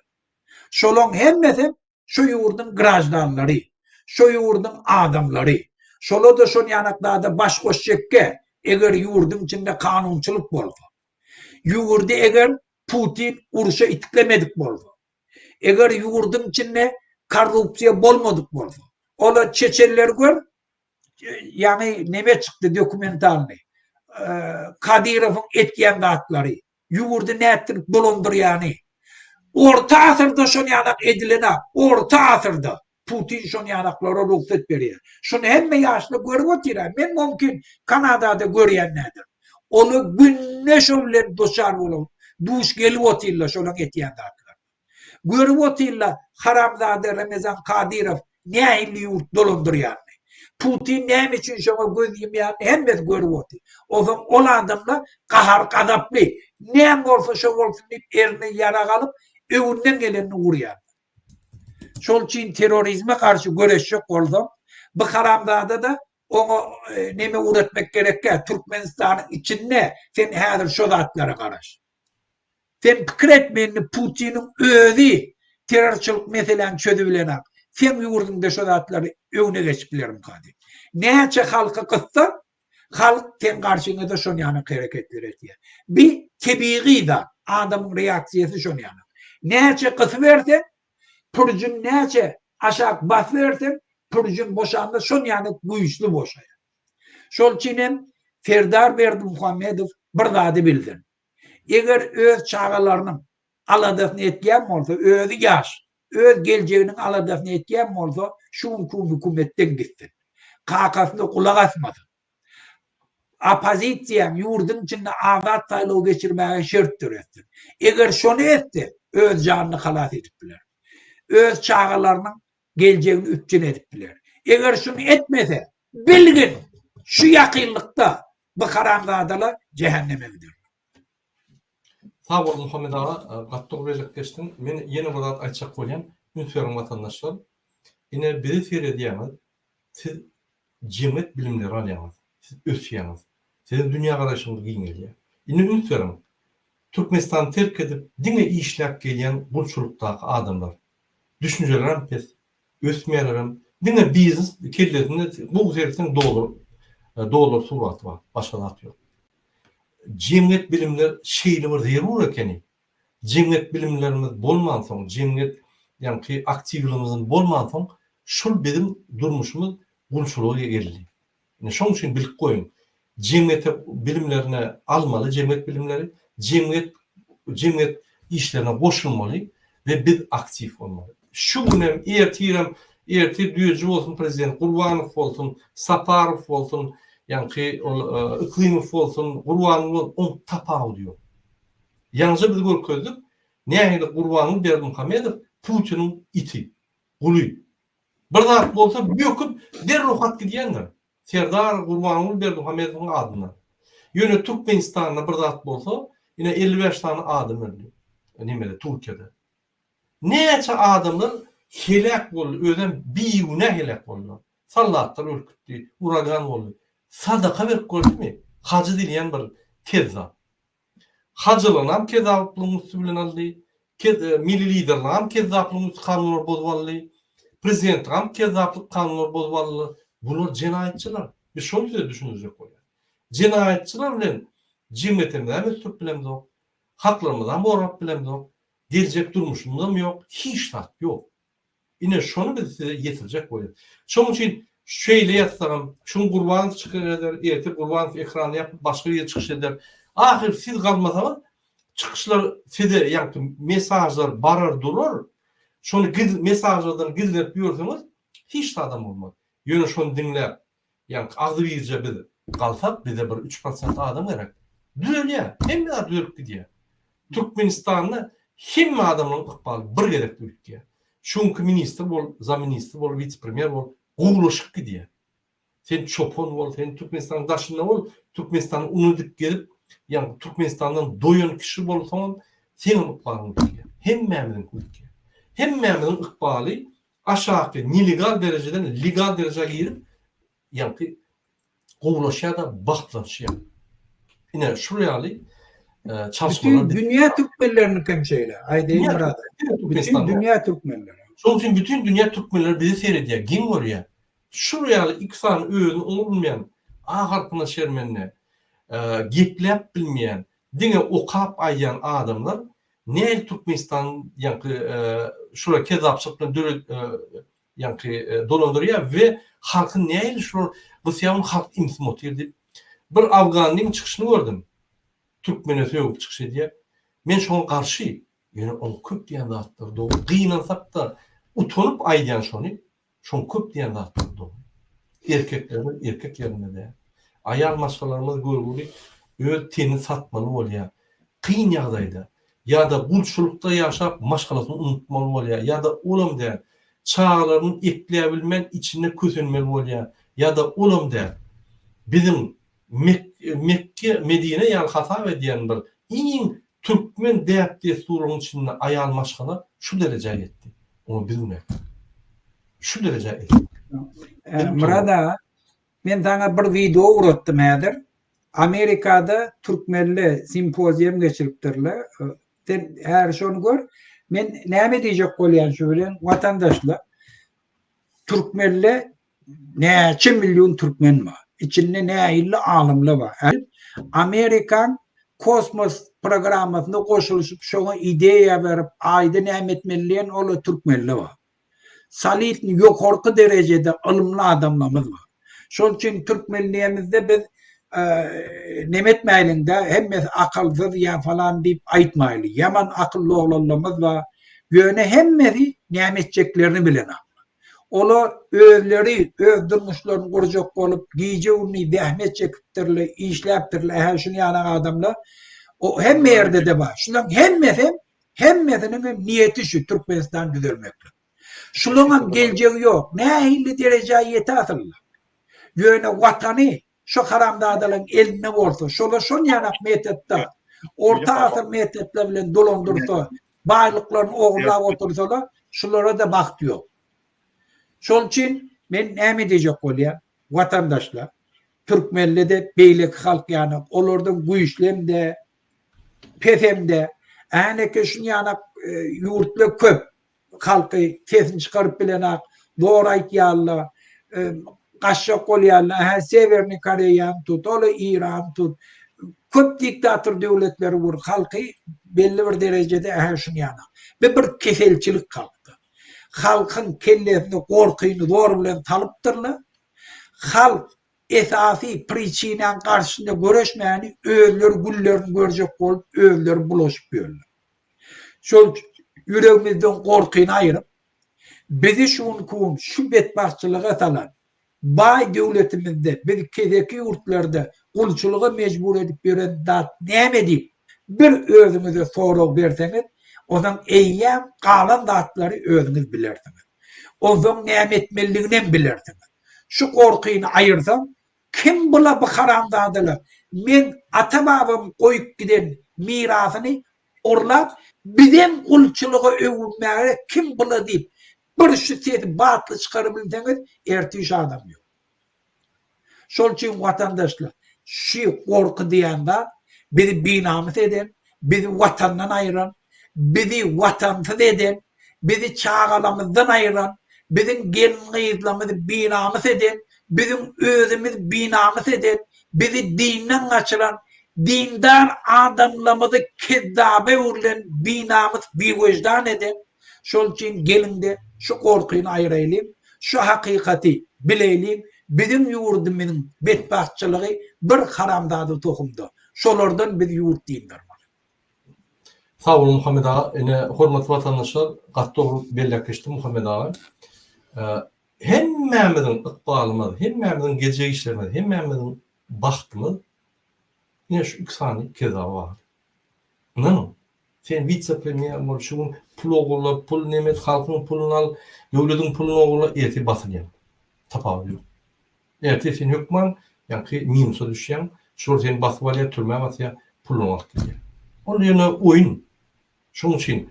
Şolaň hemmesem şu ýurduň graždanlary, şu ýurduň adamlary. Şola-da şol ýanak zada baş goşjakkä, eger ýurduň içinde kanunçylyk bolsa. Ýurdy eger Putin urşa itiklemedik bolsa. Eger ýurduň içinde korrupsiýa bolmadyk bolsa, ola çeçenleri gör, ýaňy neme çykdy dokumentalny. Kadyrowyň etýän zatlary, ýurdy nätdirip dolandyrýany. Orta asyrda şon ýanak edilen-a, orta asyrda Putin şon ýanaklara rugsat berýär. Şuny hemme ýaşlar görüp otyr-a. Men mümkin Kanadada görýän nädir. Olar günde şo bilen duçar bolup, duş gelip otyrlar şolaň etýän zatlaryna. Görüp otyrlar haramzada Ramazan Kadyrow nähili ýurt dolandyrýanyny. Putin näme üçin şoňa göz ýumýanyny hemmesi görüp otyr. Onsoň ol adamlar gahar-gazaply, näme bolsa şo bolsun diýip eline ýarag alyp, öňünden gelenini urýarlar. Şol üçin terrorizme garşy göreşjek bolsaň, bu haramzada-da oňa neme ugratmak gerekkä, Türkmenistanyň içinde sen häzir şo zatlara garaş. Sen pikir etme indi Putiniň özi terrorçylyk meseläni çözübilenak, seň ýurduňda şo zatlary öňüne geçip bilermika diýip. Näçe halky gyssaň, Halk seň garşyňada şon ýanak hereketler etýär. Bi tebigy zat, adamyň reaksiýasy şon ýanak. Näçe gysyberseň, pürjün näçe aşak basyberseň, pürjün boşanda şon ýanak güýçli boşaýar. Şol üçin hem Serdar Berdimuhamedow bir zady bilsin. Eger öz çagalarynyň aladasyny etýän bolsa, özi ýaş, öz geljeginiň aladasyny etýän bolsa, şu günki hökümetden gitsin. Kakasyna gulak asmasyn. Oppozisiýaň ýurduň içinde azat saýlaw geçirmäge şert döretsin. Eger şony etse, öz janyny halas edip biler. Öz çagalarynyň geljegini üpjün edip biler. Eger şuny etmese, bilgin, şu ýakynlykda bu haramzadalar jähenneme giderler. Sag bol Muhammet aga, gaty dogry belläp geçdiň. Men ýene bir zat aýtjak bolýan, üns beriň watandaşlar. Ine bizi seredýäňiz, siz jemgyýet bilimleri alýaňyz, siz ösýäňiz. Siziň dünýägaraýşyňyz giňelýär. Indi üns beriň, Türkmenistany terk edip diňe işläp gelýän gulçulykdaky adamlar. Düşünjelerem pes, Ösmeýärlerem. Diňe biznes kellesinde gowy seretseň dollar dollar suraty bar. Başga zat ýok. Jemgyýet bilimler şeýle bir zerur ekeni. Jemgyýet bilimlerimiz bolmansoň, jemgyýet ýaňky aktiwligimiziň bolmansoň şul biziň durmuşymyz gulçulyga geldi. Ine şoň üçin bilip goýuň. Jemgyýete bilimlerini almaly, jemgyýet bilimleri, jemgyýet jemgyýet işlerine goşulmaly. we biz aktiw bolmaly. Şu günem, ertirem, ertir Düýeji bolsun prezident, Gurbanow bolsun, Saparow bolsun, ýaňky ol Yklimow bolsun, Gurbanguly bolsun, oň tapawudy ýok. Ýaňyja biz görkezdik, nähili Gurbanguly Berdimuhamedow Putiniň iti, guly. Bir zat bolsa böküp derrew hat gidýändir. Serdar Gurbanguly Berdimuhamedowyň adyndan. Ýöne Türkmenistanda bir zat bolsa, ine 55 sany adam öldi. Nemede, Türkiýede. Näçe adamlar heläk boldy, özem bigünä heläk boldular. Sallatlar ölüp gitdi, uragan boldy. Sadaka berip gördümi? Hajy diýilýän bir kezzap. Hajylygynam kezzaplygyň üsti bilen aldy. Milli liderligam kezzaplygyň üsti kanunlary bozup aldy. Prezidentligam kezzaplyk kanunlary bozup aldylar. Bular jenaýatçylar. Biz şony size düşündirjek bolýarys. Jenaýatçylar bilen jemgyýetimizem ösdürip bilemzok. Haklarymyzam gorap bilemzok. Geljek durmuşymyzam ýok. Hiç zat ýok. Ine şony biz size ýetirjek bolýas. Şonuň üçin şeýle ýazsagam, şu gün Gurbanow çykyş eder, ertir Gurbanow ekrany ýapyp başga biri çykyş eder. Ahyry siz galmasaňyz çykyşlar size ýagny mesažlar barar durar. Şony giz mesažlardan gizlenip ýörseňiz hiç zadam bolmaz. Ýöne şony diňläp Ýaňky agzybirje biz galsak bize bir 3% adam gerek. Düzelýär. Hemme zat düzelip gidýär. Türkmenistanda hemme adamlaryň ykbaly bir gezekde üýtgeýär. Şu günki ministr bol, zamministr bol, wise-premýer bol, gowulaşyp gidýär. Sen çopan bol, sen Türkmenistanyň daşynda bol, Türkmenistany unudyp gezip, ýagny Türkmenistandan doýan kişi bolsaňam, seňem ykbalyň üýtgeýär. Hemmämiziňki üýtgeýär. Hemmämiziň ykbaly aşaky nelegal derejeden legal derejä girip, ýaňky gowulaşýar-da, bagtlanşýar. Ine, şul ýaly çalyşmalar. Bütin dünýä türkmenleriniňkem şeýle, aýdaýyn Myrat. Bütin dünýä türkmenleri. Şonuň üçin bütin dünýä türkmenleri bizi seredýär, geň görýär. Şul ýaly iki sany özüni oňurmaýan, A harpyna şermende, gepläp bilmeýän, diňe okap aýdýan adamlar Nähili Türkmenistan ýaňky şular kezzapçylyk bilen döre ýaňky dolandyrýar we halky nähili şular gysýar halk imsim otyr diýip bir afganlyň çykyşyny gördüm. Türkmene sögüp çykyş edýär. Men şoňa garşy. Ýöne oň köp diýen zatlary dogry. Gynansakda utanyp aýdýan şony. Şoň köp diýen zatlary dogry. Erkeklerimiz erkek ýerinde däl. Aýal maşgalalarymyz görgüli öz tenini satmaly bolýar. Kyn ýagdaýda ýa-da gulçulykda ýaşap maşgalasyny unutmaly bolýar ýa-da olam däl çagalaryny ekläbilmän içinde kösenmeli bolýar ýa-da olam däl biziň Mekge Medine ýaly hasap edýän bir iň türkmen däp-dessurynyň içinde aýal maşgala şu derejä ýetdi. Oňa biz günäkär. Şu derejä eltdik. Myrat aga, men saňa bir wideo ugratdym häzir. Amerikada türkmenli simpozium geçiripdirler. Sen häzir şony gör. Men näme diýjek bolýan şu bilen watandaşlar. Türkmenli näçe million türkmen bar. Içinde nähili alymlar bar. Amerikan kosmos programmasyna goşulyşyp şoňa ideýa berip aýda näme etmeli diýen ola türkmenler bar. Solidny ýokarky derejede ylymly adamlarymyz bar. Şol üçin türkmenliğimizde biz neme etmäýliň-de, hemmesi akylsyz ýa falan diýip aýtmaýly. Ýaman akylly oglanlarymyz bar. Ýöne hemmesi näme etjeklerini bilenok. Olar özleri öz durmuşlaryny gurjak bolup, gije-gündiz zähmet çekipdirler, işläpdirler. Hä, şuny ýaly adamlar o hemme ýerde-de bar. Şularyň hemmesi, hemmesiniň hem niýeti şu Türkmenistany düzelmeklik. Şularyň hem geljegi ýok. Nähili derejä ýete asyllar. Ýöne watany şu haramzadalaryň elinde bolsa, şolar şon ýanak metodda, orta asyr metodlar bilen dolandyrsa, baýlyklaryny ogurlap otursalar, şulara-da bagt ýok. Şol üçin men näme diýjek bolýan, watandaşlar, türkmenli-de, beýleki halk ýanak, olardan güýçli hem-de, pes hem-de, äneke şun ýanak ýurtlar köp. Halky sesini çykaryp bilenak, zor aýtýarlar, gaçjak bolýarlar, hä Sewernyý Koreýany tut, ol Irany tut. Köp diktator döwletleri bur, halky belli bir derejede hä şuny ýanak. Bu bir keselçilik halkda. Halkyň kellesine gorkyny zor bilen salypdyrlar. Halk esasy priçinaň garşysynda göreşmäni özleri günlerini görjek bolup özleri bulaşyp ýörler. Şol. Ýüregimizden gorkyny aýryp, bizi şu günki gün şu betbagtçylyga salan, baý döwletimizde bizi keseki ýurtlarda gulçulyga mejbur edip ýören zat näme diýip, bir özüňize sorag berseňiz, onsoň eýýäm galan zatlary özüňiz bilersiňiz. Onsoň näme etmelidiginem bilersiňiz. Şu gorkyny aýyrsaň, kim bula bu haramzadalar meň ata-babam goýup giden mirasyny Ogurlap, bizem gulçulyga öwürmäge kim bula diýip, bir şu sesi batly çykarybilseňiz, ertir şu adam ýok. Şol üçin watandaşlar, şu gorky diýen zat bizi binamys eden, bizi watandan aýyran, bizi watansyz eden, bizi çagalamyzdan aýyran, biziň gelin-gyzlarymyzy binamys eden, biziň özümizi binamys eden, bizi dinden gaçyran, dindar adamlarymyzy kezzaba öwrülen binamys, biwejdan eden, şol üçin geliňde şu gorkyny aýyraýlyň, şu hakykaty bileýliň, biziň ýurdumyzyň betbagtçylygy bir haramzada tohumda, şolardan biz ýurt dyndarmaly. Sag boluň Muhammet aga. Ine hormatly watandaşlar gaty dogry belläp geçdi Muhammet aga. Hemmämiziň ykbalymyz, hemmämiziň geljek işlerimiz, hemmämiziň bagtymyz ine şu iki sany kezzaba bagly. Ynanyň. Sen witse-premýer bol, şu gün pul ogurla, pul neme et, halkyň puluny al, döwlediň puluny ogurla, ertir basylýaň. Tapawudy ýok. Ertir sen hökman ýaňky minusa düşýäň, şolar seni basyp alýar, türmä basýar, puluňy alyp gidýär. Ol ýöne oýun. Şonuň üçin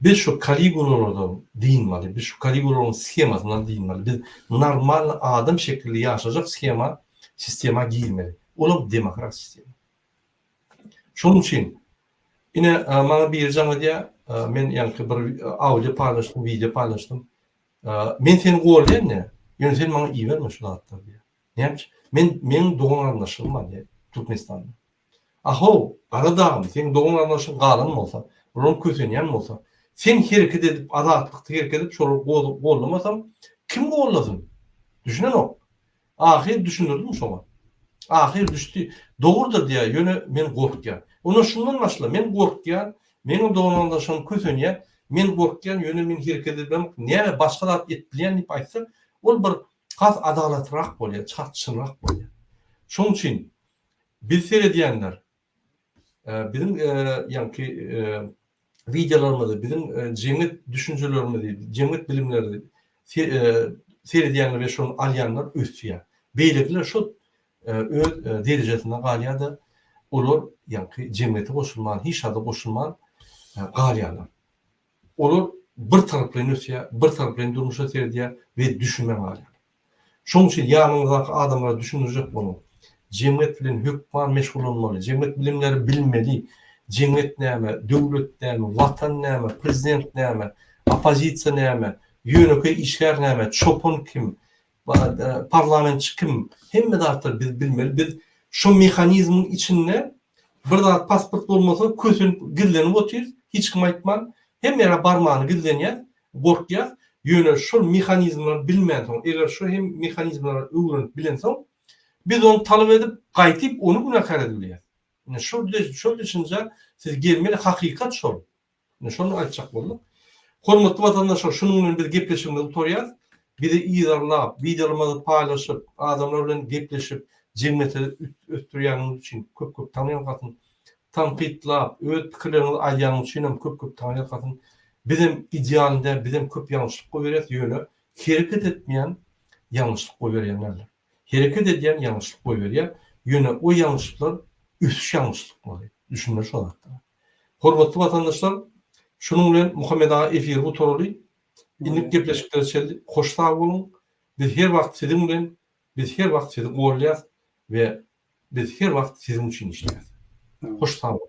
biz şu Kaligulalardan dynmaly, biz şu Kaligulalaryň shemasyndan dynmaly. Biz normalny adam şekilli ýaşajak shema, sistema girmeli. Olam demokrat sistema. Şonuň üçin ine maňa biri jaň edýär, men ýaňky bir audio paýlaşdym, wideo paýlaşdym. Men seni goldaýan diýýär. Ýöne sen maňa iberme şu zatlary diýýär. Näme üçin? Men meň dogan-garyndaşlarym bar diýýär Türkmenistanda. Ahow, Gara dagym, seň dogan-garyndaşyň galan bolsa, olaryň kösenýän bolsa, sen hereket edip, azatlykda hereket edip şolary goldamasaň, kim goldasyn? Düşünenok. Ahyr düşündirdim şoňa. Ahyr düşdi. Dogrudyr diýýär, ýöne men gorkýan. Onda şundan başla, men gorkýan, meňem dogan-garyndaşlarym kösenýär, men gorkýan, ýöne men hereket edemok, näme başga zat edip bilýän diýip aýtsak, ol bir has adalatlyrak bolýar, has çynrak bolýar. Şonuň üçin biz seredýänler, Biziň ýaňky wideolarymyzy, biziň jemgyýet düşünjelerimizi, jemgyýet bilimleri seredýänler we şony alýanlar ösýär. Beýlekiler şol öz derejesinde galýar-da, olar ýaňky jemgyýete goşulman, hiç zada goşulman galýarlar. Olar bir taraplaýyn ösýär, bir taraplaýyn durmuşa seredýär we düşünmän galýar. Şonuň üçin ýanyňyzdaky adamlara düşündirjek boluň. Jemgyýet bilen hökman meşgullanmaly, jemgyýet bilimleri bilmeli. Jemgyýet näme, döwlet näme, watan näme, prezident näme, oppozisiýa näme, ýönekeý işgär näme, çopan kim, parlamentçi kim, hemme zatlary biz bilmeli. Biz şo mehanizmiň içinde bir zat pasport bolmasa kösenip gizlenip otyrys, hiç kime aýtman, hemme ýere barmany gizlenýäs, gorkýas. Ýöne şol mehanizmleri bilmänsoň, eger şo hem mehanizmleri öwrenip bilensoň, biz ony talap edip, gaýtyp ony günäkär edibilýäs. Ine şol şol düşünjä siz gelmeli, hakykat şol. Ine şony aýtjak bolduk. Hormatly watandaşlar, şunuň bilen biz gepleşigimizi gutarýas. Bizi yzarlap, wideolarymyzy paýlaşyp, adamlar bilen gepleşip, jemgyýeti ösdürýäniňiz üçin köp-köp taňryýalkasyn. Tankytlap, öz pikirleriňizi aýdýanyňyz üçin hem köp-köp taňryýalkasyn. Bizem idealny däl, bizem köp ýalňyşlyk goýberýäs, ýöne hereket etmeýän ýalňyşlyk goýberýän däldir. Hereket edýän ýalňyşlyk goýberýär, ýöne o ýalňyşlyklar ösüş ýalňyşlyklary. Düşünmeli şo zatlara. Hormatly watandaşlar, şunuň bilen Muhammet aga efiri gutaraly. Indiki gepleşiklere çenli hoş sag boluň. Biz her wagt siziň bilen, biz her wagt sizi golýas we biz her wagt siziň üçin işleýäs. Hoş sag boluň.